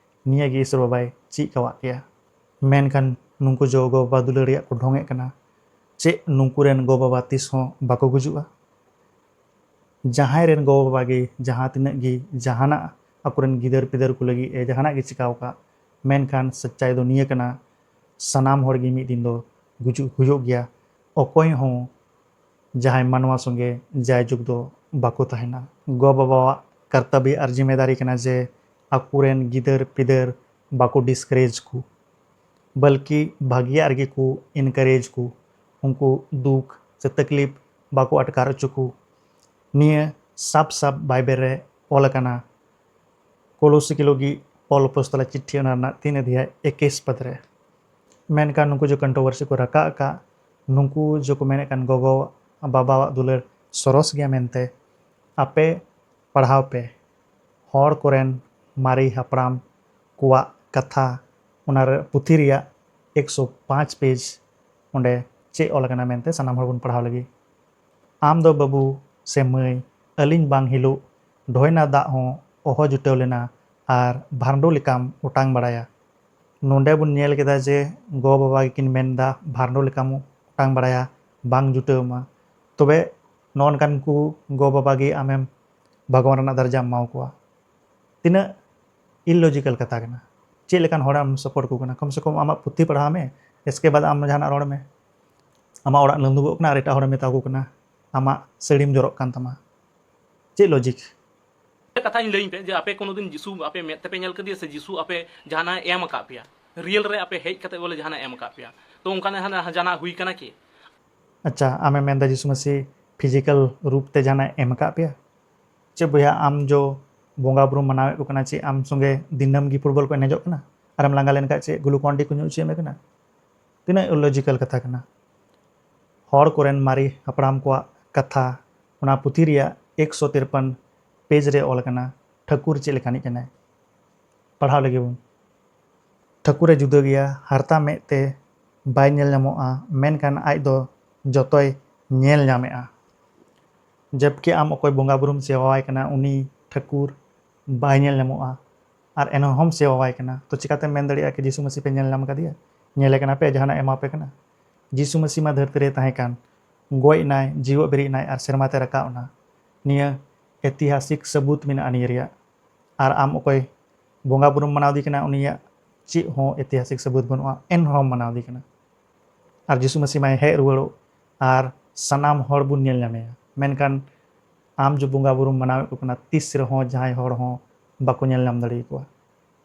ᱱᱤᱭᱟᱹ ᱜᱮ ᱤᱥᱥᱚᱨ ᱵᱟᱵᱟᱭ ᱪᱮᱫ ᱟᱠᱟᱣᱟᱫ ᱯᱮᱭᱟ᱾ ᱢᱮᱱᱠᱷᱟᱱ ᱱᱩᱠᱩ ᱡᱚ ᱜᱚ ᱵᱟᱵᱟ ᱫᱩᱞᱟᱹᱲ ᱨᱮᱭᱟᱜ ᱠᱚ ᱰᱷᱚᱝ ᱮᱫ ᱠᱟᱱᱟ᱾ ᱪᱮᱫ ᱱᱩᱠᱩ ᱨᱮᱱ ᱜᱚ ᱵᱟᱵᱟ ᱛᱤᱥ ᱦᱚᱸ ᱵᱟᱠᱚ ᱜᱩᱡᱩᱜᱼᱟ? ᱡᱟᱦᱟᱸᱭ ᱨᱮᱱ ᱜᱚ ᱵᱟᱵᱟ ᱜᱮ ᱡᱟᱦᱟᱸ ᱛᱤᱱᱟᱹᱜ ᱜᱮ ᱡᱟᱦᱟᱱᱟᱜ ᱟᱠᱚᱨᱮᱱ ᱜᱤᱫᱟᱹᱨ ᱯᱤᱫᱟᱹᱨ ᱠᱚ ᱞᱟᱹᱜᱤᱫ ᱮ ᱡᱟᱦᱟᱱᱟᱜ ᱜᱮ ᱪᱤᱠᱟᱣ ᱟᱠᱟᱫ, ᱢᱮᱱᱠᱷᱟᱱ ᱥᱟᱪᱟᱭ ᱫᱚ ᱱᱤᱭᱟᱹ ᱠᱟᱱᱟ, ᱥᱟᱱᱟᱢ ᱦᱚᱲ ᱜᱮ ᱢᱤᱫ ᱫᱤᱱ ᱫᱚ ᱜᱩᱡᱩᱜ ᱦᱩᱭᱩᱜ ᱜᱮᱭᱟ᱾ ᱚᱠᱚᱭ ᱦᱚᱸ ᱡᱟᱦᱟᱸᱭ ᱢᱟᱱᱣᱟ ᱥᱚᱸᱜᱮ ᱡᱟᱭᱡᱩᱜᱽ ᱫᱚ ᱵᱟᱠᱚ ᱛᱟᱦᱮᱱᱟ᱾ ᱜᱚ-ᱵᱟᱵᱟᱣᱟᱜ ᱠᱟᱨᱛᱟᱵᱤ ᱟᱨ ᱡᱤᱢᱮᱫᱟᱨᱤ ᱠᱟᱱᱟ ᱡᱮ ᱟᱠᱚᱨᱮᱱ ᱜᱤᱫᱟᱹᱨ ᱯᱤᱫᱟᱹᱨ ᱵᱟᱠᱚ discourage ᱠᱚ, ᱵᱚᱞᱠᱤ ᱵᱷᱟᱹᱜᱤᱭᱟᱜ ᱨᱮᱜᱮ ᱠᱚ encourage ᱠᱚ, ᱩᱱᱠᱩ ᱫᱩᱠ ᱥᱮ ᱛᱟᱠᱞᱤᱯ ᱵᱟᱠᱚ ᱟᱴᱠᱟᱨ ᱦᱚᱪᱚ ᱠᱚ᱾ ᱱᱤᱭᱟᱹ ᱥᱟᱯ ᱥᱟᱯ ᱵᱟᱭᱵᱮᱞ ᱨᱮ ᱚᱞ ᱟᱠᱟᱱᱟ᱾ ᱠᱚᱞᱚᱥᱤ ᱠᱚ ᱞᱟᱹᱜᱤᱫ ᱯᱚᱞ ᱟᱯᱚᱥᱛᱚᱞᱟᱜ ᱪᱤᱴᱷᱤ, ᱚᱱᱟ ᱨᱮᱱᱟᱜ ᱛᱤᱱ ᱚᱫᱷᱭᱟᱭ ᱮᱠᱩᱥ ᱯᱚᱫ ᱨᱮ᱾ ᱢᱮᱱᱠᱷᱟᱱ ᱱᱩᱠᱩ ᱡᱮ controversy ᱠᱚ ᱨᱟᱠᱟᱵ ᱟᱠᱟᱫ, ᱱᱩᱠᱩ ᱡᱮ ᱠᱚ ᱢᱮᱱᱮᱫ ᱠᱟᱱ ᱜᱚᱜᱚ ᱵᱟᱵᱟᱣᱟᱜ ᱫᱩᱞᱟᱹᱲ ᱥᱚᱨᱚᱥ ᱜᱮᱭᱟ ᱢᱮᱱᱛᱮ, ᱟᱯᱮ ᱯᱟᱲᱦᱟᱣ ᱯᱮ ᱦᱚᱲ ᱠᱚᱨᱮᱱ ᱢᱟᱨᱮ ᱦᱟᱯᱲᱟᱢ ᱠᱚᱣᱟᱜ ᱠᱟᱛᱷᱟ, ᱚᱱᱟ ᱨᱮ ᱯᱩᱛᱷᱤ ᱨᱮᱭᱟᱜ ᱮᱠᱥᱚ ᱯᱟᱸᱪ page, ᱚᱸᱰᱮ ᱪᱮᱫ ᱚᱞ ᱟᱠᱟᱱᱟ ᱢᱮᱱᱛᱮ ᱥᱟᱱᱟᱢ ᱦᱚᱲ ᱵᱚᱱ ᱯᱟᱲᱦᱟᱣ ᱞᱟᱹᱜᱤᱫ᱾ ᱟᱢ ᱫᱚ ᱵᱟᱹᱵᱩ ᱥᱮ ᱢᱟᱹᱭ, ᱟᱹᱞᱤᱧ ᱵᱟᱝ ᱦᱤᱞᱳᱜ ᱰᱷᱚᱭᱱᱟ ᱫᱟᱜ ᱦᱚᱸ ᱚᱦᱚ ᱡᱩᱴᱟᱹᱣ ᱞᱮᱱᱟ ᱟᱨ ᱵᱷᱟᱨᱰᱳ ᱞᱮᱠᱟᱢ ᱚᱴᱟᱝ ᱵᱟᱲᱟᱭᱟ᱾ ᱱᱚᱰᱮ ᱵᱚᱱ ᱧᱮᱞ ᱠᱮᱫᱟ ᱡᱮ ᱜᱚ-ᱵᱟᱵᱟ ᱜᱮᱠᱤᱱ ᱢᱮᱱ ᱮᱫᱟ, ᱵᱷᱟᱨᱰᱳ ᱞᱮᱠᱟᱢ ᱚᱴᱟᱝ ᱵᱟᱲᱟᱭᱟ, ᱵᱟᱝ ᱡᱩᱴᱟᱹᱣ ᱟᱢᱟ᱾ ᱛᱚᱵᱮ ᱱᱚᱜᱼᱚ ᱱᱚᱝᱠᱟᱱ ᱠᱚ ᱜᱚ-ᱵᱟᱵᱟ ᱜᱮ ᱟᱢᱮᱢ ᱵᱷᱟᱜᱽᱣᱟᱱ ᱨᱮᱱᱟᱜ ᱫᱟᱨᱡᱟᱢ ᱮᱢᱟᱣ ᱠᱚᱣᱟ᱾ ᱛᱤᱱᱟᱹᱜ illogical ᱠᱟᱛᱷᱟ ᱠᱟᱱᱟ᱾ ᱪᱮᱫ ᱞᱮᱠᱟᱱ ᱦᱚᱲᱮᱢ support ᱠᱚ ᱠᱟᱱᱟ? ᱠᱚᱢ ᱥᱮ ᱠᱚᱢ ᱟᱢᱟᱜ ᱯᱩᱛᱷᱤ ᱯᱟᱲᱦᱟᱣ ᱢᱮ, ᱮᱥᱠᱮ ᱵᱟᱫ ᱟᱢ ᱡᱟᱦᱟᱱᱟᱜ ᱨᱚᱲ ᱢᱮ᱾ ᱟᱢᱟᱜ ᱚᱲᱟᱜ ᱞᱟᱹᱫᱩᱵᱚᱜ ᱠᱟᱱᱟ ᱟᱨ ᱮᱴᱟᱜ ᱦᱚᱲᱮᱢ ᱢᱮᱛᱟ ᱠᱚ ᱠᱟᱱᱟ ᱟᱢᱟᱜ ᱥᱟᱹᱲᱤᱢ ᱡᱚᱨᱚᱜ ᱠᱟᱱ ᱛᱟᱢᱟ᱾ ᱪᱮᱫ logic? ᱠᱟᱛᱷᱟᱧ ᱞᱟᱹᱭᱟᱹᱧ ᱯᱮ ᱡᱮ ᱟᱯᱮ ᱠᱳᱱᱳ ᱫᱤᱱ ᱡᱤᱥᱩ ᱟᱯᱮ ᱢᱮᱫ ᱛᱮᱯᱮ ᱧᱮᱞ ᱠᱟᱫᱮᱭᱟ ᱥᱮ ᱡᱤᱥᱩ ᱟᱯᱮ ᱡᱟᱦᱟᱱᱟᱜ ᱮ ᱮᱢ ᱟᱠᱟᱫ ᱯᱮᱭᱟ, real ᱨᱮ ᱟᱯᱮ ᱦᱮᱡ ᱠᱟᱛᱮ ᱵᱚᱞᱮ ᱡᱟᱦᱟᱱᱟᱜ ᱮ ᱮᱢ ᱟᱠᱟᱫ ᱯᱮᱭᱟ? ᱛᱚ ᱚᱱᱠᱟᱱᱟᱜ ᱦᱟᱱᱟ ᱡᱟᱦᱟᱱᱟᱜ ᱦᱩᱭ ᱠᱟᱱᱟ ᱠᱤ? ᱟᱪᱪᱷᱟ, ᱟᱢᱮᱢ ᱢᱮᱱᱫᱟ ᱡᱤᱥᱩ ᱢᱟᱹᱥᱤ physical ᱨᱩᱯ ᱛᱮ ᱡᱟᱦᱟᱱᱟᱜ ᱮ ᱮᱢ ᱟᱠᱟᱫ ᱯᱮᱭᱟ? ᱪᱮᱫ ᱵᱚᱭᱦᱟ, ᱟᱢ ᱡᱚ ᱵᱚᱸᱜᱟ ᱵᱩᱨᱩᱢ ᱢᱟᱱᱟᱣᱮᱫ ᱠᱚ ᱠᱟᱱᱟ, ᱪᱮᱫ ᱟᱢ ᱥᱚᱸᱜᱮ ᱫᱤᱱᱟᱹᱢ ᱜᱮ ᱯᱷᱩᱴᱵᱚᱞ ᱠᱚ ᱮᱱᱮᱡᱚᱜ ᱠᱟᱱᱟ? ᱟᱨᱮᱢ ᱞᱟᱸᱜᱟ ᱞᱮᱱᱠᱷᱟᱱ ᱪᱮᱫ Glucon-D ᱠᱚ ᱧᱩ ᱦᱚᱪᱚᱭᱮᱫ ᱢᱮ ᱠᱟᱱᱟ? ᱛᱤᱱᱟᱹᱜ illogical ᱠᱟᱛᱷᱟ ᱠᱟᱱᱟ᱾ ᱦᱚᱲ ᱠᱚᱨᱮᱱ ᱢᱟᱨᱮ ᱦᱟᱯᱲᱟᱢ ᱠᱚᱣᱟᱜ ᱠᱟᱛᱷᱟ, ᱚᱱᱟ ᱯᱩᱛᱷᱤ ᱨᱮᱭᱟᱜ ᱮᱠᱥᱚ ᱛᱤᱨᱯᱚᱱ page ᱨᱮ ᱚᱞ ᱟᱠᱟᱱᱟ, ᱴᱷᱟᱹᱠᱩᱨ ᱪᱮᱫ ᱞᱮᱠᱟᱱᱤᱡ ᱠᱟᱱᱟᱭ᱾ ᱯᱟᱲᱦᱟᱣ ᱞᱮᱜᱮ ᱵᱚᱱ᱾ ᱴᱷᱟᱹᱠᱩᱨᱮ ᱡᱩᱫᱟᱹ ᱜᱮᱭᱟ, ᱦᱟᱨᱛᱟ ᱢᱮᱫ ᱛᱮ ᱵᱟᱭ ᱧᱮᱞ ᱧᱟᱢᱚᱜᱼᱟ, ᱢᱮᱱᱠᱷᱟᱱ ᱟᱡ ᱫᱚ ᱡᱚᱛᱚᱭ ᱧᱮᱞ ᱧᱟᱢᱮᱜᱼᱟ᱾ ᱡᱚᱵᱠᱤ ᱟᱢ ᱚᱠᱚᱭ ᱵᱚᱸᱜᱟ ᱵᱩᱨᱩᱢ ᱥᱮᱵᱟᱣᱟᱭ ᱠᱟᱱᱟ, ᱩᱱᱤ ᱴᱷᱟᱹᱠᱩᱨ ᱵᱟᱭ ᱧᱮᱞ ᱧᱟᱢᱚᱜᱼᱟ, ᱟᱨ ᱮᱱᱦᱚᱸᱢ ᱥᱮᱵᱟᱣᱟᱭ ᱠᱟᱱᱟ, ᱛᱚ ᱪᱤᱠᱟᱛᱮᱢ ᱢᱮᱱ ᱫᱟᱲᱮᱭᱟᱜᱼᱟ ᱠᱤ ᱡᱤᱥᱩ ᱢᱟᱹᱥᱤ ᱯᱮ ᱧᱮᱞ ᱧᱟᱢ ᱠᱟᱫᱮᱭᱟ, ᱧᱮᱞᱮ ᱠᱟᱱᱟ ᱯᱮ, ᱡᱟᱦᱟᱱᱟᱜ ᱮᱢᱟ ᱯᱮ ᱠᱟᱱᱟ? ᱡᱤᱥᱩ ᱢᱟᱹᱥᱤ ᱢᱟ ᱫᱷᱟᱹᱨᱛᱤ ᱨᱮ ᱛᱟᱦᱮᱸ ᱠᱟᱱ, ᱜᱚᱡ ᱮᱱᱟᱭ, ᱡᱤᱣᱮᱫ ᱵᱮᱨᱮᱫ ᱮᱱᱟᱭ ᱟᱨ ᱥᱮᱨᱢᱟ ᱛᱮ ᱨᱟᱠᱟᱵ ᱮᱱᱟ᱾ ᱱᱤᱭᱟᱹ ᱮᱛᱤᱦᱟᱥᱤᱠ ᱥᱟᱹᱵᱩᱛ ᱢᱮᱱᱟᱜᱼᱟ ᱱᱤᱭᱟᱹ ᱨᱮᱭᱟᱜ᱾ ᱟᱨ ᱟᱢ ᱚᱠᱚᱭ ᱵᱚᱸᱜᱟ ᱵᱩᱨᱩᱢ ᱢᱟᱱᱟᱣ ᱫᱮ ᱠᱟᱱᱟ, ᱩᱱᱤᱭᱟᱜ ᱪᱮᱫ ᱦᱚᱸ ᱮᱛᱤᱦᱟᱥᱤᱠ ᱥᱟᱹᱵᱩᱛ ᱵᱟᱹᱱᱩᱜᱼᱟ, ᱮᱱᱦᱚᱸᱢ ᱢᱟᱱᱟᱣ ᱫᱮ ᱠᱟᱱᱟ᱾ ᱟᱨ ᱡᱤᱥᱩ ᱢᱟᱹᱥᱤ ᱢᱟᱭ ᱦᱮᱡ ᱨᱩᱣᱟᱹᱲᱚᱜ ᱟᱨ ᱥᱟᱱᱟᱢ ᱦᱚᱲ ᱵᱚᱱ ᱧᱮᱞ ᱧᱟᱢᱮᱭᱟ, ᱢᱮᱱᱠᱷᱟᱱ ᱟᱢ ᱡᱮ ᱵᱚᱸᱜᱟ ᱵᱩᱨᱩᱢ ᱢᱟᱱᱟᱣᱮᱫ ᱠᱚ ᱠᱟᱱᱟ, ᱛᱤᱥ ᱨᱮᱦᱚᱸ ᱡᱟᱦᱟᱸᱭ ᱦᱚᱲ ᱦᱚᱸ ᱵᱟᱠᱚ ᱧᱮᱞ ᱧᱟᱢ ᱫᱟᱲᱮᱭᱟᱠᱚᱣᱟ᱾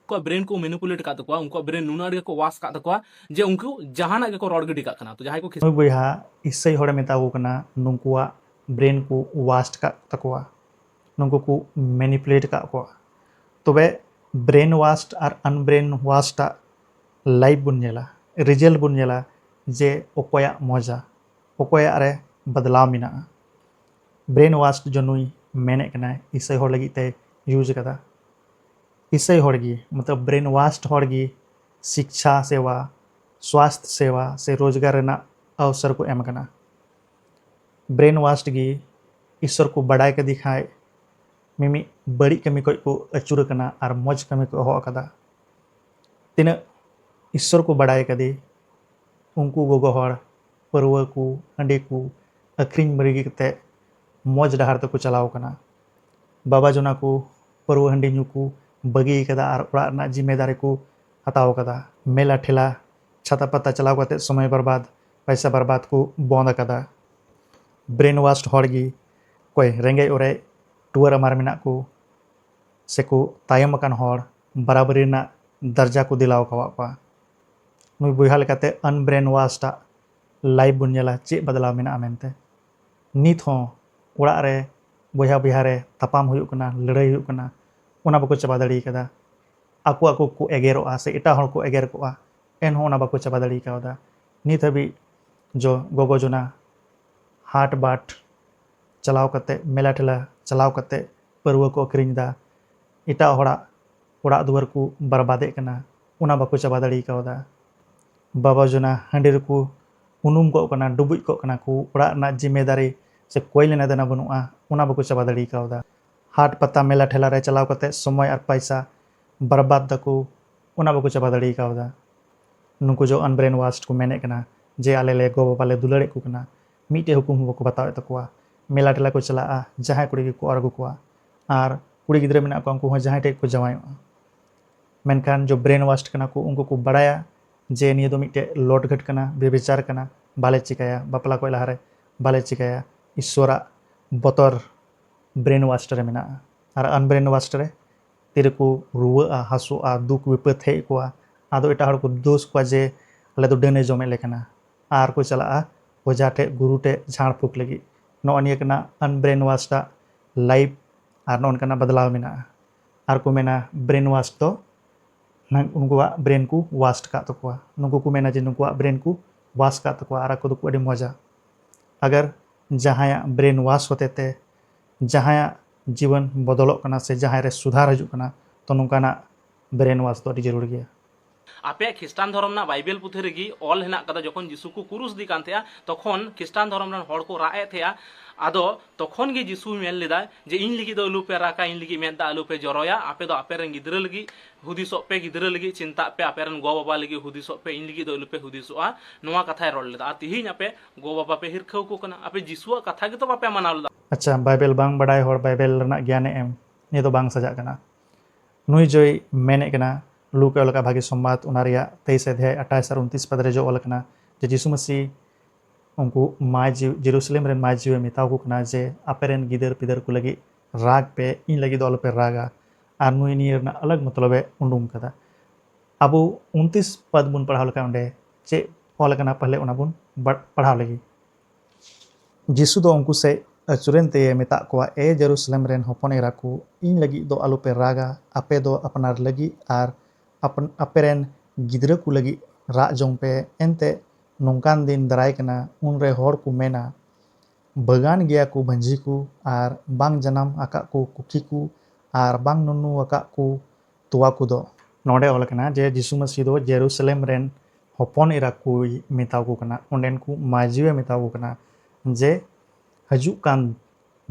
ᱩᱱᱠᱩᱣᱟᱜ ᱵᱨᱮᱱ ᱠᱚ ᱢᱮᱱᱤᱯᱩᱞᱮᱴ ᱟᱠᱟᱫ ᱛᱟᱠᱚᱣᱟ, ᱩᱱᱠᱩᱣᱟᱜ ᱵᱨᱮᱱ ᱱᱩᱱᱟᱹᱜ ᱟᱸᱴ ᱜᱮᱠᱚ ᱣᱟᱥ ᱟᱠᱟᱫ ᱛᱟᱠᱚᱣᱟ ᱡᱮ ᱩᱱᱠᱩ ᱡᱟᱦᱟᱱᱟᱜ ᱜᱮᱠᱚ ᱨᱚᱲ ᱜᱤᱰᱤ ᱠᱟᱜ ᱠᱟᱱᱟ᱾ ᱛᱚ ᱡᱟᱦᱟᱸᱭ ᱠᱚ ᱠᱷᱤᱥ- ᱱᱩᱭ ᱵᱚᱭᱦᱟ ᱤᱥᱟᱹᱭ ᱦᱚᱲᱮ ᱢᱮᱛᱟ ᱠᱚ ᱠᱟᱱᱟ, ᱱᱩᱠᱩᱣᱟᱜ ᱵᱨᱮᱱ ᱠᱚ ᱣᱟᱥᱴ ᱠᱟᱜ ᱛᱟᱠᱚᱣᱟ, ᱱᱩᱠᱩ ᱠᱚ ᱢᱮᱱᱤᱯᱩᱞᱮᱴ ᱠᱟᱜ ᱠᱚᱣᱟ᱾ ᱛᱚᱵᱮ ᱵᱨᱮᱱ ᱣᱟᱥᱴ ᱟᱨ ᱟᱱᱵᱨᱮᱱ ᱣᱟᱥᱴ ᱟᱜ ᱞᱟᱭᱤᱯᱷ ᱵᱚᱱ ᱧᱮᱞᱟ, ᱨᱤᱡᱟᱞᱴ ᱵᱚᱱ ᱧᱮᱞᱟ ᱡᱮ ᱚᱠᱚᱭᱟᱜ ᱢᱚᱡᱟ, ᱚᱠᱚᱭᱟᱜ ᱨᱮ ᱵᱟᱫᱞᱟᱣ ᱢᱮᱱᱟᱜᱼᱟ᱾ ᱵᱨᱮᱱ ᱣᱟᱥᱴ ᱡᱚ ᱱᱩᱭ ᱢᱮᱱᱮᱫ ᱠᱟᱱᱟᱭ, ᱤᱥᱟᱹᱭ ᱦᱚᱲ ᱞᱟᱹᱜᱤᱫ ᱛᱮ ᱤᱭᱩᱡᱽ ᱠᱟᱫᱟ᱾ ᱤᱥᱟᱹᱭ ᱦᱚᱲ ᱜᱮ, ᱢᱚᱛᱞᱚᱵ ᱵᱨᱮᱱ ᱣᱟᱥᱴ ᱦᱚᱲ ᱜᱮ ᱥᱤᱠᱪᱷᱟ ᱥᱮᱵᱟ, ᱥᱣᱟᱥᱛᱷ ᱥᱮᱵᱟ ᱥᱮ ᱨᱳᱡᱽᱜᱟᱨ ᱨᱮᱱᱟᱜ ᱚᱣᱥᱚᱨ ᱠᱚ ᱮᱢ ᱠᱟᱱᱟ᱾ ᱵᱨᱮᱱ ᱣᱟᱥᱴ ᱜᱮ ᱤᱥᱥᱚᱨ ᱠᱚ ᱵᱟᱰᱟᱭ ᱠᱟᱫᱮ ᱠᱷᱟᱡ ᱢᱤᱢᱤᱫ ᱵᱟᱹᱲᱤᱡ ᱠᱟᱹᱢᱤ ᱠᱷᱚᱡ ᱠᱚ ᱟᱹᱪᱩᱨ ᱟᱠᱟᱱᱟ ᱟᱨ ᱢᱚᱡᱽ ᱠᱟᱹᱢᱤ ᱠᱚ ᱮᱦᱚᱵ ᱟᱠᱟᱫᱟ᱾ ᱛᱤᱱᱟᱹᱜ ᱤᱥᱥᱚᱨ ᱠᱚ ᱵᱟᱰᱟᱭ ᱠᱟᱫᱮ, ᱩᱱᱠᱩ ᱜᱚᱜᱚ ᱦᱚᱲ ᱯᱟᱹᱨᱣᱟᱹ ᱠᱚ, ᱦᱟᱺᱰᱤ ᱠᱚ ᱟᱹᱠᱷᱨᱤᱧ ᱵᱟᱹᱜᱤ ᱠᱟᱛᱮ ᱢᱚᱡᱽ ᱰᱟᱦᱟᱨ ᱛᱮᱠᱚ ᱪᱟᱞᱟᱣ ᱠᱟᱱᱟ᱾ ᱵᱟᱵᱟ ᱡᱚᱱᱟ ᱠᱚ ᱯᱟᱹᱨᱣᱟᱹ ᱦᱟᱺᱰᱤ ᱧᱩ ᱠᱚ ᱵᱟᱹᱜᱤ ᱠᱟᱫᱟ ᱟᱨ ᱚᱲᱟᱜ ᱨᱮᱱᱟᱜ ᱡᱤᱢᱢᱮᱫᱟᱨᱤ ᱠᱚ ᱦᱟᱛᱟᱣ ᱠᱟᱫᱟ᱾ ᱢᱮᱞᱟ ᱴᱷᱮᱞᱟ, ᱪᱷᱟᱛᱟ ᱯᱟᱛᱟ ᱪᱟᱞᱟᱣ ᱠᱟᱛᱮ ᱥᱚᱢᱚᱭ ᱵᱟᱨᱵᱟᱫ, ᱯᱟᱭᱥᱟ ᱵᱟᱨᱵᱟᱫ ᱠᱚ ᱵᱚᱱᱫ ᱟᱠᱟᱫᱟ᱾ ᱵᱨᱮᱱ ᱣᱟᱥᱴ ᱦᱚᱲ ᱜᱮ ᱚᱠᱚᱭ ᱨᱮᱸᱜᱮᱡ ᱚᱨᱮᱡ, ᱴᱩᱣᱟᱹᱨ ᱟᱢᱟᱨ ᱢᱮᱱᱟᱜ ᱠᱚ ᱥᱮᱠᱚ ᱛᱟᱭᱚᱢ ᱟᱠᱟᱱ ᱦᱚᱲ ᱵᱟᱨᱟᱵᱟᱨᱤ ᱨᱮᱱᱟᱜ ᱫᱟᱨᱡᱟ ᱠᱚ ᱫᱤᱞᱟᱣ ᱟᱠᱟᱣᱟᱫ ᱠᱚᱣᱟ᱾ ᱱᱩᱭ ᱵᱚᱭᱦᱟ ᱞᱮᱠᱟᱛᱮ ᱟᱱᱵᱨᱮᱱ ᱣᱟᱥᱴ ᱟᱜ ᱞᱟᱭᱤᱯᱷ ᱵᱚᱱ ᱧᱮᱞᱟ, ᱪᱮᱫ ᱵᱟᱫᱞᱟᱣ ᱢᱮᱱᱟᱜᱼᱟ ᱢᱮᱱᱛᱮ᱾ ᱱᱤᱛ ᱦᱚᱸ ᱚᱲᱟᱜ ᱨᱮ ᱵᱚᱭᱦᱟ ᱵᱚᱭᱦᱟ ᱨᱮ ᱛᱟᱯᱟᱢ ᱦᱩᱭᱩᱜ ᱠᱟᱱᱟ, ᱞᱟᱹᱲᱦᱟᱹᱭ ᱦᱩᱭᱩᱜ ᱠᱟᱱᱟ, ᱚᱱᱟ ᱵᱟᱠᱚ ᱪᱟᱵᱟ ᱫᱟᱲᱮ ᱠᱟᱫᱟ᱾ ᱟᱠᱚ ᱟᱠᱚ ᱠᱚ ᱮᱜᱮᱨᱚᱜᱼᱟ ᱥᱮ ᱮᱴᱟᱜ ᱦᱚᱲ ᱠᱚ ᱮᱜᱮᱨ ᱠᱚᱜᱼᱟ, ᱮᱱᱦᱚᱸ ᱚᱱᱟ ᱵᱟᱠᱚ ᱪᱟᱵᱟ ᱫᱟᱲᱮ ᱠᱟᱣᱫᱟ᱾ ᱱᱤᱛ ᱦᱟᱹᱵᱤᱡ ᱡᱚ ᱜᱚᱜᱚ ᱡᱚᱱᱟ ᱦᱟᱴ ᱵᱟᱴ ᱪᱟᱞᱟᱣ ᱠᱟᱛᱮ, ᱢᱮᱞᱟ ᱴᱷᱮᱞᱟ ᱪᱟᱞᱟᱣ ᱠᱟᱛᱮ ᱯᱟᱹᱨᱣᱟᱹ ᱠᱚ ᱟᱹᱠᱷᱨᱤᱧ ᱮᱫᱟ, ᱮᱴᱟᱜ ᱦᱚᱲᱟᱜ ᱚᱲᱟᱜ ᱫᱩᱣᱟᱹᱨ ᱠᱚ ᱵᱟᱨᱵᱟᱫᱮᱫ ᱠᱟᱱᱟ, ᱚᱱᱟ ᱵᱟᱠᱚ ᱪᱟᱵᱟ ᱫᱟᱲᱮ ᱠᱟᱣᱫᱟ᱾ ᱵᱟᱵᱟ ᱡᱚᱱᱟ ᱦᱟᱺᱰᱤ ᱨᱮᱠᱚ ᱩᱱᱩᱢ ᱠᱚᱜ ᱠᱟᱱᱟ, ᱰᱩᱵᱩᱡ ᱠᱚᱜ ᱠᱟᱱᱟ ᱠᱚ, ᱚᱲᱟᱜ ᱨᱮᱱᱟᱜ ᱡᱤᱢᱢᱮᱫᱟᱨᱤ ᱥᱮ ᱠᱚᱭ ᱞᱮᱱᱟ ᱫᱮᱱᱟ ᱵᱟᱹᱱᱩᱜᱼᱟ, ᱚᱱᱟ ᱵᱟᱠᱚ ᱪᱟᱵᱟ ᱫᱟᱲᱮ ᱠᱟᱣᱫᱟ᱾ ᱦᱟᱴ ᱯᱟᱛᱟ ᱢᱮᱞᱟ ᱴᱷᱮᱞᱟ ᱨᱮ ᱪᱟᱞᱟᱣ ᱠᱟᱛᱮ ᱥᱚᱢᱚᱭ ᱟᱨ ᱯᱟᱭᱥᱟ ᱵᱟᱨᱵᱟᱫ ᱫᱟᱠᱚ, ᱚᱱᱟ ᱵᱟᱠᱚ ᱪᱟᱵᱟ ᱫᱟᱲᱮ ᱠᱟᱣᱫᱟ᱾ ᱱᱩᱠᱩ ᱡᱚ ᱟᱱᱵᱨᱮᱱ ᱣᱟᱥᱴ ᱠᱚ ᱢᱮᱱᱮᱫ ᱠᱟᱱᱟ ᱡᱮ ᱟᱞᱮ ᱞᱮ ᱜᱚ ᱵᱟᱵᱟ ᱞᱮ ᱫᱩᱞᱟᱹᱲᱮᱫ ᱠᱚ ᱠᱟᱱᱟ, ᱢᱤᱫᱴᱮᱡ ᱦᱩᱠᱩᱢ ᱦᱚᱸ ᱵᱟᱠᱚ ᱵᱟᱛᱟᱣᱮᱫ ᱛᱟᱠᱚᱣᱟ᱾ ᱢᱮᱞᱟ ᱴᱷᱮᱞᱟ ᱠᱚ ᱪᱟᱞᱟᱜᱼᱟ, ᱡᱟᱦᱟᱸᱭ ᱠᱩᱲᱤ ᱜᱮᱠᱚ ᱚᱨ ᱟᱹᱜᱩ ᱠᱚᱣᱟ, ᱟᱨ ᱠᱩᱲᱤ ᱜᱤᱫᱽᱨᱟᱹ ᱢᱮᱱᱟᱜ ᱠᱚᱣᱟ, ᱩᱱᱠᱩ ᱦᱚᱸ ᱡᱟᱦᱟᱸᱭ ᱴᱷᱮᱡ ᱠᱚ ᱡᱟᱶᱟᱭᱚᱜᱼᱟ᱾ ᱢᱮᱱᱠᱷᱟᱱ ᱡᱚ ᱵᱨᱮᱱ ᱣᱟᱥᱴ ᱠᱟᱱᱟ ᱠᱚ, ᱩᱱᱠᱩ ᱠᱚ ᱵᱟᱲᱟᱭᱟ ᱡᱮ ᱱᱤᱭᱟᱹ ᱫᱚ ᱢᱤᱫᱴᱮᱡ ᱞᱚᱴᱜᱷᱟᱹᱴ ᱠᱟᱱᱟ, ᱵᱮᱵᱤᱪᱟᱨ ᱠᱟᱱᱟ, ᱵᱟᱞᱮ ᱪᱤᱠᱟᱹᱭᱟ, ᱵᱟᱯᱞᱟ ᱠᱷᱚᱡ ᱞᱟᱦᱟᱨᱮ ᱵᱟᱞᱮ ᱪᱤᱠᱟᱹᱭᱟ᱾ ᱤᱥᱥᱚᱨᱟᱜ ᱵᱚᱛᱚᱨ brainwashed ᱨᱮ ᱢᱮᱱᱟᱜᱼᱟ᱾ ᱟᱨ unbrainwashed ᱨᱮ ᱛᱤᱨᱮᱠᱚ ᱨᱩᱣᱟᱹᱜᱼᱟ, ᱦᱟᱹᱥᱩᱜᱼᱟ, ᱫᱩᱠ ᱵᱤᱯᱚᱫ ᱦᱮᱡ ᱟᱠᱚᱣᱟ, ᱟᱫᱚ ᱮᱴᱟᱜ ᱦᱚᱲ ᱠᱚ ᱫᱳᱥ ᱠᱚᱣᱟ ᱡᱮ ᱟᱞᱮ ᱫᱚ ᱰᱟᱹᱱᱮ ᱡᱚᱢᱮᱫ ᱞᱮ ᱠᱟᱱᱟ, ᱟᱨ ᱠᱚ ᱪᱟᱞᱟᱜᱼᱟ ᱚᱡᱷᱟ ᱴᱷᱮᱡ, ᱜᱩᱨᱩ ᱴᱷᱮᱡ ᱡᱷᱟᱲ ᱯᱷᱩᱸᱠ ᱞᱟᱹᱜᱤᱫ᱾ ᱱᱚᱜᱼᱚ ᱱᱤᱭᱟᱹ ᱠᱟᱱᱟ unbrainwashed ᱟᱜ life, ᱟᱨ ᱱᱚᱜᱼᱚ ᱱᱚᱝᱠᱟᱱᱟᱜ ᱵᱟᱫᱞᱟᱣ ᱢᱮᱱᱟᱜᱼᱟ᱾ ᱟᱨ ᱠᱚ ᱢᱮᱱᱟ brainwash ᱫᱚ ᱱᱟᱝ-, ᱩᱱᱠᱩᱣᱟᱜ brain ᱠᱚ washed ᱠᱟᱜ ᱛᱟᱠᱚᱣᱟ᱾ ᱱᱩᱠᱩ ᱠᱚ ᱢᱮᱱᱟ ᱡᱮ ᱱᱩᱠᱩᱣᱟᱜ brain ᱠᱚ wash ᱠᱟᱜ ᱛᱟᱠᱚᱣᱟ ᱟᱨ ᱟᱠᱚ ᱫᱚᱠᱚ ᱟᱹᱰᱤ ᱢᱚᱡᱟ᱾ ᱟᱜᱟᱨ ᱡᱟᱦᱟᱸᱭᱟᱜ brainwash ᱦᱚᱛᱮ ᱛᱮ ᱡᱟᱦᱟᱸᱭᱟᱜ ᱡᱤᱵᱚᱱ ᱵᱚᱫᱚᱞᱚᱜ ᱠᱟᱱᱟ ᱥᱮ ᱡᱟᱦᱟᱸᱭ ᱨᱮ ᱥᱩᱫᱷᱟᱨ ᱦᱤᱡᱩᱜ ᱠᱟᱱᱟ, ᱛᱚ ᱱᱚᱝᱠᱟᱱᱟᱜ brainwash ᱫᱚ ᱟᱹᱰᱤ ᱡᱟᱹᱨᱩᱲ ᱜᱮᱭᱟ᱾ ᱟᱯᱮᱭᱟᱜ ᱠᱷᱨᱤᱥᱴᱟᱱ ᱫᱷᱚᱨᱚᱢ ᱨᱮᱱᱟᱜ ᱵᱟᱭᱵᱮᱞ ᱯᱩᱛᱷᱤ ᱨᱮᱜᱮ ᱚᱞ ᱦᱮᱱᱟᱜ ᱠᱟᱫᱟ, ᱡᱚᱠᱷᱚᱱ ᱡᱤᱥᱩ ᱠᱚ ᱠᱩᱨᱩᱥ ᱫᱤ ᱠᱟᱱ ᱛᱟᱦᱮᱸᱜᱼᱟ, ᱛᱚᱠᱷᱚᱱ ᱠᱷᱨᱤᱥᱴᱟᱱ ᱫᱷᱚᱨᱚᱢ ᱨᱮᱱ ᱦᱚᱲ ᱠᱚ ᱨᱟᱜ ᱮᱫ ᱛᱟᱦᱮᱸᱜᱼᱟ᱾ ᱟᱫᱚ ᱛᱚᱠᱷᱚᱱ ᱜᱮ ᱡᱤᱥᱩᱭ ᱢᱮᱱ ᱞᱮᱫᱟ ᱡᱮ, "ᱤᱧ ᱞᱟᱹᱜᱤᱫ ᱫᱚ ᱟᱞᱚᱯᱮ ᱨᱟᱜᱟ, ᱤᱧ ᱞᱟᱹᱜᱤᱫ ᱢᱮᱫ ᱫᱟᱜ ᱟᱞᱚᱯᱮ ᱡᱚᱨᱚᱭᱟ, ᱟᱯᱮ ᱫᱚ ᱟᱯᱮ ᱨᱮᱱ ᱜᱤᱫᱽᱨᱟᱹ ᱞᱟᱹᱜᱤᱫ ᱦᱩᱫᱤᱥᱚᱜ ᱯᱮ, ᱜᱤᱫᱽᱨᱟᱹ ᱞᱟᱹᱜᱤᱫ ᱪᱤᱱᱛᱟᱜ ᱯᱮ, ᱟᱯᱮ ᱨᱮᱱ ᱜᱚ ᱵᱟᱵᱟ ᱞᱟᱹᱜᱤᱫ ᱦᱩᱫᱤᱥᱚᱜ ᱯᱮ, ᱤᱧ ᱞᱟᱹᱜᱤᱫ ᱫᱚ ᱟᱞᱚᱯᱮ ᱦᱩᱫᱤᱥᱚᱜᱼᱟ᱾" ᱱᱚᱣᱟ ᱠᱟᱛᱷᱟᱭ ᱨᱚᱲ ᱞᱮᱫᱟ᱾ ᱟᱨ ᱛᱤᱦᱤᱧ ᱟᱯᱮ ᱜᱚ ᱵᱟᱵᱟ ᱯᱮ ᱦᱤᱨᱠᱷᱟᱹᱣ ᱠᱚ ᱠᱟᱱᱟ, ᱟᱯᱮ ᱡᱤᱥᱩᱣᱟᱜ ᱠᱟᱛᱷᱟ ᱜᱮᱛᱚ ᱵᱟᱯᱮ ᱢᱟᱱᱟᱣ ᱞᱮᱫᱟ᱾ ᱟᱪᱪᱷᱟ, ᱵᱟᱭᱵᱮᱞ ᱵᱟᱝ ᱵᱟᱰᱟᱭ ᱦᱚᱲ ᱵᱟᱭᱵᱮᱞ ᱨᱮᱱᱟᱜ ᱜᱮᱭᱟᱱᱮ ᱮᱢ, ᱱᱤᱭᱟᱹ ᱫᱚ ᱵᱟᱝ ᱥᱟᱡᱟᱜ ᱠᱟᱱᱟ᱾ ᱱᱩᱭ ᱡᱚᱭ ᱢᱮᱱᱮᱫ ᱠᱟᱱᱟ, ᱞᱩᱠ ᱮ ᱚᱞ ᱟᱠᱟᱫ ᱵᱷᱟᱹᱜᱤ ᱥᱚᱢᱵᱟᱫ, ᱚᱱᱟ ᱨᱮᱭᱟᱜ ᱛᱮᱭᱤᱥ ᱚᱫᱷᱭᱟᱭ ᱟᱴᱷᱟᱥ ᱟᱨ ᱩᱱᱛᱤᱥ ᱯᱟᱫ ᱨᱮ ᱡᱚ ᱚᱞ ᱟᱠᱟᱱᱟ ᱡᱮ ᱡᱤᱥᱩ ᱢᱟᱹᱥᱤ ᱩᱱᱠᱩ ᱢᱟᱭ ᱡᱤ-, ᱡᱮᱨᱩᱥᱟᱞᱮᱢ ᱨᱮᱱ ᱢᱟᱭ ᱡᱤᱣᱮ ᱢᱮᱛᱟᱣ ᱠᱚ ᱠᱟᱱᱟ ᱡᱮ, "ᱟᱯᱮ ᱨᱮᱱ ᱜᱤᱫᱟᱹᱨ ᱯᱤᱫᱟᱹᱨ ᱠᱚ ᱞᱟᱹᱜᱤᱫ ᱨᱟᱜᱽ ᱯᱮ, ᱤᱧ ᱞᱟᱹᱜᱤᱫ ᱫᱚ ᱟᱞᱚᱯᱮ ᱨᱟᱜᱟ᱾" ᱟᱨ ᱱᱩᱭ ᱱᱤᱭᱟᱹ ᱨᱮᱱᱟᱜ ᱟᱞᱟᱜᱽ ᱢᱚᱛᱞᱚᱵ ᱮ ᱩᱰᱩᱝ ᱠᱟᱫᱟ᱾ ᱟᱵᱚ ᱩᱱᱛᱤᱥ ᱯᱟᱫ ᱵᱚᱱ ᱯᱟᱲᱦᱟᱣ ᱞᱮᱠᱷᱟᱱ ᱚᱸᱰᱮ ᱪᱮᱫ ᱚᱞ ᱟᱠᱟᱱᱟ, ᱯᱟᱦᱞᱮ ᱚᱱᱟ ᱵᱚᱱ ᱵᱟ-, ᱯᱟᱲᱦᱟᱣ ᱞᱮᱜᱮ᱾ ᱡᱤᱥᱩ ᱫᱚ ᱩᱱᱠᱩ ᱥᱮᱫ ᱟᱹᱪᱩᱨᱮᱱ ᱛᱮᱭᱮ ᱢᱮᱛᱟᱜ ᱠᱚᱣᱟ, "ᱮ ᱡᱮᱨᱩᱥᱟᱞᱮᱢ ᱨᱮᱱ ᱦᱚᱯᱚᱱ ᱮᱨᱟ ᱠᱚ, ᱤᱧ ᱞᱟᱹᱜᱤᱫ ᱫᱚ ᱟᱞᱚᱯᱮ ᱨᱟᱜᱟ, ᱟᱯᱮ ᱫᱚ ᱟᱯᱱᱟᱨ ᱞᱟᱹᱜᱤᱫ ᱟᱨ ᱟᱯᱱ-, ᱟᱯᱮ ᱨᱮᱱ ᱜᱤᱫᱽᱨᱟᱹ ᱠᱚ ᱞᱟᱹᱜᱤᱫ ᱨᱟᱜ ᱡᱚᱝ ᱯᱮ᱾ ᱮᱱᱛᱮ ᱱᱚᱝᱠᱟᱱ ᱫᱤᱱ ᱫᱟᱨᱟᱭ ᱠᱟᱱᱟ, ᱩᱱᱨᱮ ᱦᱚᱲ ᱠᱚ ᱢᱮᱱᱟ, 'ᱵᱟᱜᱟᱱ ᱜᱮᱭᱟ ᱠᱚ ᱵᱷᱟᱹᱧᱡᱤ ᱠᱚ, ᱟᱨ ᱵᱟᱝ ᱡᱟᱱᱟᱢ ᱟᱠᱟᱫ ᱠᱚ ᱠᱩᱠᱷᱤ ᱠᱚ, ᱟᱨ ᱵᱟᱝ ᱱᱩᱱᱩ ᱟᱠᱟᱫ ᱠᱚ ᱛᱚᱣᱟ ᱠᱚᱫᱚ.'" ᱱᱚᱰᱮ ᱚᱞ ᱟᱠᱟᱱᱟ ᱡᱮ ᱡᱤᱥᱩ ᱢᱟᱹᱥᱤ ᱫᱚ ᱡᱮᱨᱩᱥᱟᱞᱮᱢ ᱨᱮᱱ ᱦᱚᱯᱚᱱ ᱮᱨᱟ ᱠᱚᱭ ᱢᱮᱛᱟ ᱠᱚ ᱠᱟᱱᱟ, ᱚᱸᱰᱮᱱ ᱠᱚ ᱢᱟᱹᱡᱷᱤᱭᱮ ᱢᱮᱛᱟ ᱠᱚ ᱠᱟᱱᱟ ᱡᱮ ᱦᱤᱡᱩᱜ ᱠᱟᱱ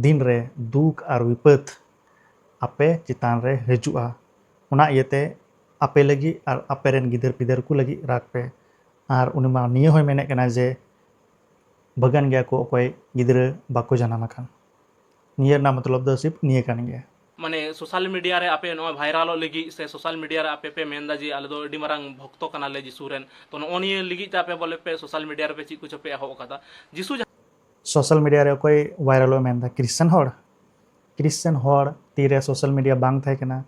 ᱫᱤᱱ ᱨᱮ ᱫᱩᱠ ᱟᱨ ᱵᱤᱯᱚᱫ ᱟᱯᱮ ᱪᱮᱛᱟᱱ ᱨᱮ ᱦᱤᱡᱩᱜᱼᱟ᱾ ᱚᱱᱟ ᱤᱭᱟᱹᱛᱮ ᱟᱯᱮ ᱞᱟᱹᱜᱤᱫ ᱟᱨ ᱟᱯᱮ ᱨᱮᱱ ᱜᱤᱫᱟᱹᱨ ᱯᱤᱫᱟᱹᱨ ᱠᱚ ᱞᱟᱹᱜᱤᱫ ᱨᱟᱜᱽ ᱯᱮ᱾ ᱟᱨ ᱩᱱᱤ ᱢᱟ ᱱᱤᱭᱟᱹ ᱦᱚᱸᱭ ᱢᱮᱱᱮᱫ ᱠᱟᱱᱟ ᱡᱮ ᱵᱟᱜᱟᱱ ᱜᱮᱭᱟ ᱠᱚ ᱚᱠᱚᱭ ᱜᱤᱫᱽᱨᱟᱹ ᱵᱟᱠᱚ ᱡᱟᱱᱟᱢ ᱟᱠᱟᱱ᱾ ᱱᱤᱭᱟᱹ ᱨᱮᱱᱟᱜ ᱢᱚᱛᱞᱚᱵ ᱫᱚ ᱥᱤᱨᱯ ᱱᱤᱭᱟᱹ ᱠᱟᱱ ᱜᱮᱭᱟ᱾ ᱢᱟᱱᱮ ᱥᱳᱥᱟᱞ ᱢᱤᱰᱤᱭᱟ ᱨᱮ ᱟᱯᱮ ᱱᱚᱣᱟ ᱵᱷᱟᱭᱨᱟᱞᱚᱜ ᱞᱟᱹᱜᱤᱫ ᱥᱮ ᱥᱳᱥᱟᱞ ᱢᱤᱰᱤᱭᱟ ᱨᱮ ᱟᱯᱮ ᱯᱮ ᱢᱮᱱᱫᱟ ᱡᱮ ᱟᱞᱮ ᱫᱚ ᱟᱹᱰᱤ ᱢᱟᱨᱟᱝ ᱵᱷᱚᱠᱛᱚ ᱠᱟᱱᱟᱞᱮ ᱡᱤᱥᱩ ᱨᱮᱱ, ᱛᱚ ᱱᱚᱜᱼᱚ ᱱᱤᱭᱟᱹ ᱞᱟᱹᱜᱤᱫ ᱛᱮ ᱟᱯᱮ ᱵᱚᱞᱮ ᱯᱮ ᱥᱳᱥᱟᱞ ᱢᱤᱰᱤᱭᱟ ᱨᱮᱯᱮ ᱪᱮᱫ ᱠᱚᱪᱚ ᱯᱮ ᱮᱦᱚᱵ ᱟᱠᱟᱫᱟ᱾ ᱡᱤᱥᱩ ᱡᱟᱦᱟᱸ ᱥᱳᱥᱟᱞ ᱢᱤᱰᱤᱭᱟ ᱨᱮ ᱚᱠᱚᱭ ᱵᱷᱟᱭᱨᱟᱞᱚᱜ ᱢᱮᱱᱫᱟ? ᱠᱨᱤᱥᱪᱟᱱ ᱦᱚᱲ? ᱠᱨᱤᱥᱪᱟᱱ ᱦᱚᱲ ᱛᱤᱨᱮ ᱥᱳᱥᱟᱞ ᱢᱤᱰᱤᱭᱟ ᱵᱟᱝ ᱛᱟᱦᱮᱸ ᱠᱟᱱᱟ,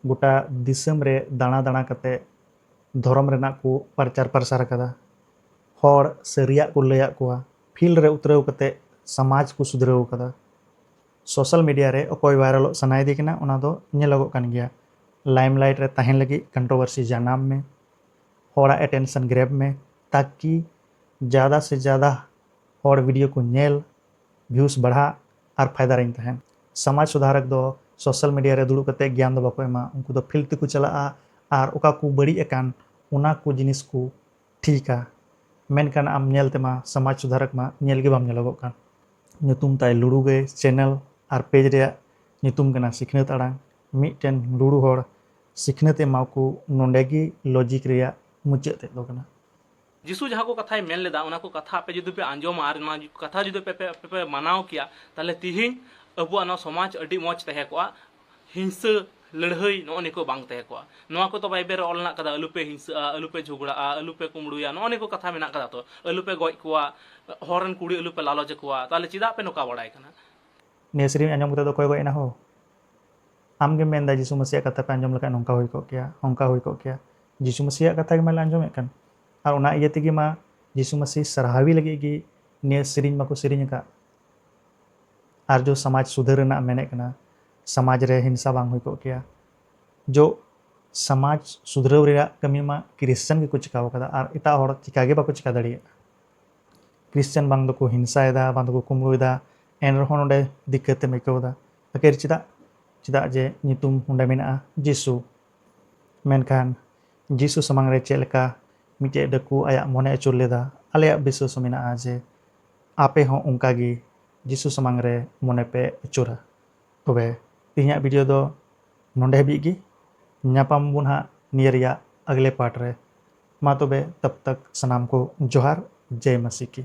ᱜᱚᱴᱟ ᱫᱤᱥᱚᱢ ᱨᱮ ᱫᱟᱬᱟ ᱫᱟᱬᱟ ᱠᱟᱛᱮ ᱫᱷᱚᱨᱚᱢ ᱨᱮᱱᱟᱜ ᱠᱚ ᱯᱨᱚᱪᱟᱨ ᱯᱨᱚᱥᱟᱨ ᱟᱠᱟᱫᱟ᱾ ᱦᱚᱲ ᱥᱟᱹᱨᱤᱭᱟᱜ ᱠᱚ ᱞᱟᱹᱭᱟᱫ ᱠᱚᱣᱟ, ᱯᱷᱤᱞᱰ ᱨᱮ ᱩᱛᱨᱟᱹᱣ ᱠᱟᱛᱮ ᱥᱚᱢᱟᱡᱽ ᱠᱚ ᱥᱩᱫᱷᱨᱟᱹᱣ ᱟᱠᱟᱫᱟ᱾ ᱥᱳᱥᱟᱞ ᱢᱤᱰᱤᱭᱟ ᱨᱮ ᱚᱠᱚᱭ ᱵᱷᱟᱭᱨᱟᱞᱚᱜ ᱥᱟᱱᱟᱭᱮᱫᱮ ᱠᱟᱱᱟ, ᱚᱱᱟ ᱫᱚ ᱧᱮᱞᱚᱜᱚᱜ ᱠᱟᱱ ᱜᱮᱭᱟ᱾ ᱞᱟᱭᱤᱢᱞᱟᱭᱤᱴ ᱨᱮ ᱛᱟᱦᱮᱱ ᱞᱟᱹᱜᱤᱫ ᱠᱚᱱᱴᱨᱳᱵᱷᱟᱨᱥᱤ ᱡᱟᱱᱟᱢ ᱢᱮ, ᱦᱚᱲᱟᱜ ᱮᱴᱮᱱᱥᱚᱱ ᱜᱨᱮᱵ ᱢᱮ, ᱛᱟᱠᱤ ᱡᱟᱫᱟ ᱥᱮ ᱡᱟᱫᱟ ᱦᱚᱲ ᱵᱷᱤᱰᱤᱭᱳ ᱠᱚ ᱧᱮᱞ, ᱵᱷᱤᱭᱩᱥ ᱵᱟᱲᱦᱟᱜ ᱟᱨ ᱯᱷᱟᱭᱫᱟ ᱨᱮᱧ ᱛᱟᱦᱮᱱ᱾ ᱥᱚᱢᱟᱡᱽ ᱥᱩᱫᱷᱟᱨᱚᱠ ᱫᱚ ᱥᱳᱥᱟᱞ ᱢᱤᱰᱤᱭᱟ ᱨᱮ ᱫᱩᱲᱩᱵ ᱠᱟᱛᱮ ᱜᱮᱭᱟᱱ ᱫᱚ ᱵᱟᱠᱚ ᱮᱢᱟ, ᱩᱱᱠᱩ ᱫᱚ ᱯᱷᱤᱞᱰ ᱛᱮᱠᱚ ᱪᱟᱞᱟᱜᱼᱟ ᱟᱨ ᱚᱠᱟ ᱠᱚ ᱵᱟᱹᱲᱤᱡ ᱟᱠᱟᱱ ᱚᱱᱟ ᱠᱚ ᱡᱤᱱᱤᱥ ᱠᱚ ᱴᱷᱤᱠᱟ᱾ ᱢᱮᱱᱠᱷᱟᱱ ᱟᱢ ᱧᱮᱞ ᱛᱮᱢᱟ ᱥᱚᱢᱟᱡᱽ ᱥᱩᱫᱷᱟᱨᱚᱠ ᱢᱟ ᱧᱮᱞ ᱜᱮ ᱵᱟᱢ ᱧᱮᱞᱚᱜᱚᱜ ᱠᱟᱱ᱾ ᱧᱩᱛᱩᱢ ᱛᱟᱭ ᱞᱩᱲᱩ ᱜᱮ ᱪᱮᱱᱮᱞ ᱟᱨ ᱯᱮᱡᱽ ᱨᱮᱭᱟᱜ ᱧᱩᱛᱩᱢ ᱠᱟᱱᱟ ᱥᱤᱠᱷᱱᱟᱹᱛ ᱟᱲᱟᱝ᱾ ᱢᱤᱫᱴᱮᱱ ᱞᱩᱲᱩ ᱦᱚᱲ ᱥᱤᱠᱷᱱᱟᱹᱛ ᱮ ᱮᱢᱟ ᱠᱚ, ᱱᱚᱰᱮ ᱜᱮ ᱞᱚᱡᱤᱠ ᱨᱮᱭᱟᱜ ᱢᱩᱪᱟᱹᱫ ᱛᱮᱫ ᱫᱚ ᱠᱟᱱᱟ᱾ ᱡᱤᱥᱩ ᱡᱟᱦᱟᱸ ᱠᱚ ᱠᱟᱛᱷᱟᱭ ᱢᱮᱱ ᱞᱮᱫᱟ, ᱚᱱᱟ ᱠᱚ ᱠᱟᱛᱷᱟ ᱟᱯᱮ ᱡᱩᱫᱤ ᱯᱮ ᱟᱸᱡᱚᱢᱟ ᱟᱨ ᱚᱱᱟ ᱠᱟᱛᱷᱟ ᱡᱩᱫᱤ ᱯᱮ, ᱯᱮ, ᱯᱮ, ᱯᱮ ᱢᱟᱱᱟᱣ ᱠᱮᱭᱟ, ᱛᱟᱦᱚᱞᱮ ᱛᱤᱦᱤᱧ ᱟᱵᱚᱣᱟᱜ ᱱᱚᱣᱟ ᱥᱚᱢᱟᱡᱽ ᱟᱹᱰᱤ ᱢᱚᱡᱽ ᱛᱟᱦᱮᱸ ᱠᱚᱜᱼᱟ᱾ ᱦᱤᱝᱥᱟᱹ ᱞᱟᱹᱲᱦᱟᱹᱭ ᱱᱚᱜᱼᱚ ᱱᱤᱭᱟᱹ ᱠᱚ ᱵᱟᱝ ᱛᱟᱦᱮᱸ ᱠᱚᱜᱼᱟ᱾ ᱱᱚᱣᱟ ᱠᱚᱫᱚ ᱵᱟᱭᱵᱮᱞ ᱨᱮ ᱚᱞ ᱢᱮᱱᱟᱜ ᱠᱟᱫᱟ, ᱟᱞᱚᱯᱮ ᱦᱤᱝᱥᱟᱹᱜᱼᱟ, ᱟᱞᱚᱯᱮ ᱡᱷᱚᱜᱽᱲᱟᱜᱼᱟ, ᱟᱞᱚᱯᱮ ᱠᱩᱢᱵᱽᱲᱩᱭᱟ, ᱱᱚᱜᱼᱚ ᱱᱤᱭᱟᱹ ᱠᱚ ᱠᱟᱛᱷᱟ ᱢᱮᱱᱟᱜ ᱠᱟᱫᱟ ᱛᱚ, ᱟᱞᱚᱯᱮ ᱜᱚᱡ ᱠᱚᱣᱟ, ᱦᱚᱲ ᱨᱮᱱ ᱠᱩᱲᱤ ᱟᱞᱚᱯᱮ ᱞᱟᱞᱚᱪ ᱟᱠᱚᱣᱟ᱾ ᱛᱟᱦᱚᱞᱮ ᱪᱮᱫᱟᱜ ᱯᱮ ᱱᱚᱝᱠᱟ ᱵᱟᱲᱟᱭ ᱠᱟᱱᱟ? ᱱᱤᱭᱟᱹ ᱥᱮᱨᱮᱧ ᱟᱸᱡᱚᱢ ᱠᱟᱛᱮ ᱫᱚ ᱚᱠᱚᱭ ᱜᱚᱡ ᱮᱱᱟ ᱦᱳ? ᱟᱢ ᱜᱮᱢ ᱢᱮᱱᱫᱟ ᱡᱤᱥᱩ ᱢᱟᱹᱥᱤᱭᱟᱜ ᱠᱟᱛᱷᱟ ᱯᱮ ᱟᱸᱡᱚᱢ ᱞᱮᱠᱷᱟᱱ ᱱᱚᱝᱠᱟ ᱦᱩᱭ ᱠᱚᱜ ᱠᱮᱭᱟ, ᱚᱱᱠᱟ ᱦᱩᱭ ᱠᱚᱜ ᱠᱮᱭᱟ᱾ ᱡᱤᱥᱩ ᱢᱟᱹᱥᱤᱭᱟᱜ ᱠᱟᱛᱷᱟ ᱜᱮ ᱢᱟᱞᱮ ᱟᱸᱡᱚᱢᱮᱫ ᱠᱟᱱ᱾ ᱟᱨ ᱚᱱᱟ ᱤᱭᱟᱹ ᱛᱮᱜᱮ ᱢᱟ ᱡᱤᱥᱩ ᱢᱟᱹᱥᱤ ᱥᱟᱨᱦᱟᱣᱤ ᱞᱟᱹᱜᱤᱫ ᱜᱮ ᱱᱤᱭᱟᱹ ᱥᱮᱨᱮᱧ ᱢᱟᱠᱚ ᱥᱮᱨᱮᱧ ᱟᱠᱟᱫ᱾ ᱟᱨ ᱡᱚ ᱥᱚᱢᱟᱡᱽ ᱥᱩᱫᱷᱟᱹᱨ ᱨᱮᱱᱟᱜ ᱢᱮᱱᱮᱫ ᱠᱟᱱᱟ, ᱥᱚᱢᱟᱡᱽ ᱨᱮ ᱦᱤᱝᱥᱟ ᱵᱟᱝ ᱦᱩᱭ ᱠᱚᱜ ᱠᱮᱭᱟ᱾ ᱡᱚ ᱥᱚᱢᱟᱡᱽ ᱥᱩᱫᱷᱨᱟᱹᱣ ᱨᱮᱭᱟᱜ ᱠᱟᱹᱢᱤ ᱢᱟ ᱠᱨᱤᱥᱪᱟᱱ ᱜᱮᱠᱚ ᱪᱤᱠᱟᱹᱣ ᱠᱟᱫᱟ ᱟᱨ ᱮᱴᱟᱜ ᱦᱚᱲ ᱪᱤᱠᱟ ᱜᱮ ᱵᱟᱠᱚ ᱪᱤᱠᱟ ᱫᱟᱲᱮᱭᱟᱜᱼᱟ᱾ ᱠᱨᱤᱥᱪᱟᱱ ᱵᱟᱝ ᱫᱚᱠᱚ ᱦᱤᱝᱥᱟᱭᱮᱫᱟ, ᱵᱟᱝ ᱫᱚᱠᱚ ᱠᱩᱢᱵᱽᱲᱩᱭᱮᱫᱟ, ᱮᱱ ᱨᱮᱦᱚᱸ ᱱᱚᱰᱮ ᱫᱤᱠᱠᱟᱹᱛ ᱮᱢ ᱟᱹᱭᱠᱟᱹᱣ ᱮᱫᱟ᱾ ᱟᱹᱠᱷᱤᱨ ᱪᱮᱫᱟᱜ? ᱪᱮᱫᱟᱜ ᱡᱮ ᱧᱩᱛᱩᱢ ᱚᱸᱰᱮ ᱢᱮᱱᱟᱜᱼᱟ ᱡᱤᱥᱩ᱾ ᱢᱮᱱᱠᱷᱟᱱ ᱡᱤᱥᱩ ᱥᱟᱢᱟᱝ ᱨᱮ ᱪᱮᱫ ᱞᱮᱠᱟ ᱢᱤᱫᱴᱮᱡ ᱰᱟᱹᱠᱩ ᱟᱭᱟᱜ ᱢᱚᱱᱮ ᱟᱹᱪᱩᱨ ᱞᱮᱫᱟ, ᱟᱞᱮᱭᱟᱜ ᱵᱤᱥᱣᱟᱥ ᱦᱚᱸ ᱢᱮᱱᱟᱜᱼᱟ ᱡᱮ ᱟᱯᱮ ᱦᱚᱸ ᱚᱱᱠᱟ ᱜᱮ ᱡᱤᱥᱩ ᱥᱟᱢᱟᱝ ᱨᱮ ᱢᱚᱱᱮ ᱯᱮ ᱟᱹᱪᱩᱨᱟ᱾ ᱛᱚᱵᱮ ᱛᱮᱦᱮᱧᱟᱜ ᱵᱷᱤᱰᱤᱭᱳ ᱫᱚ ᱱᱚᱰᱮ ᱦᱟᱹᱵᱤᱡ ᱜᱮ᱾ ᱧᱟᱯᱟᱢ ᱵᱚᱱ ᱦᱟᱸᱜ ᱱᱤᱭᱟᱹ ᱨᱮᱭᱟᱜ ᱟᱜᱽᱞᱮ ᱯᱟᱨᱴ ᱨᱮ᱾ ᱢᱟ ᱛᱚᱵᱮ ᱛᱟᱵ ᱛᱟᱠ ᱥᱟᱱᱟᱢ ᱠᱚ ᱡᱚᱦᱟᱨ, ᱡᱮᱭ ᱢᱟᱥᱤ ᱠᱤ᱾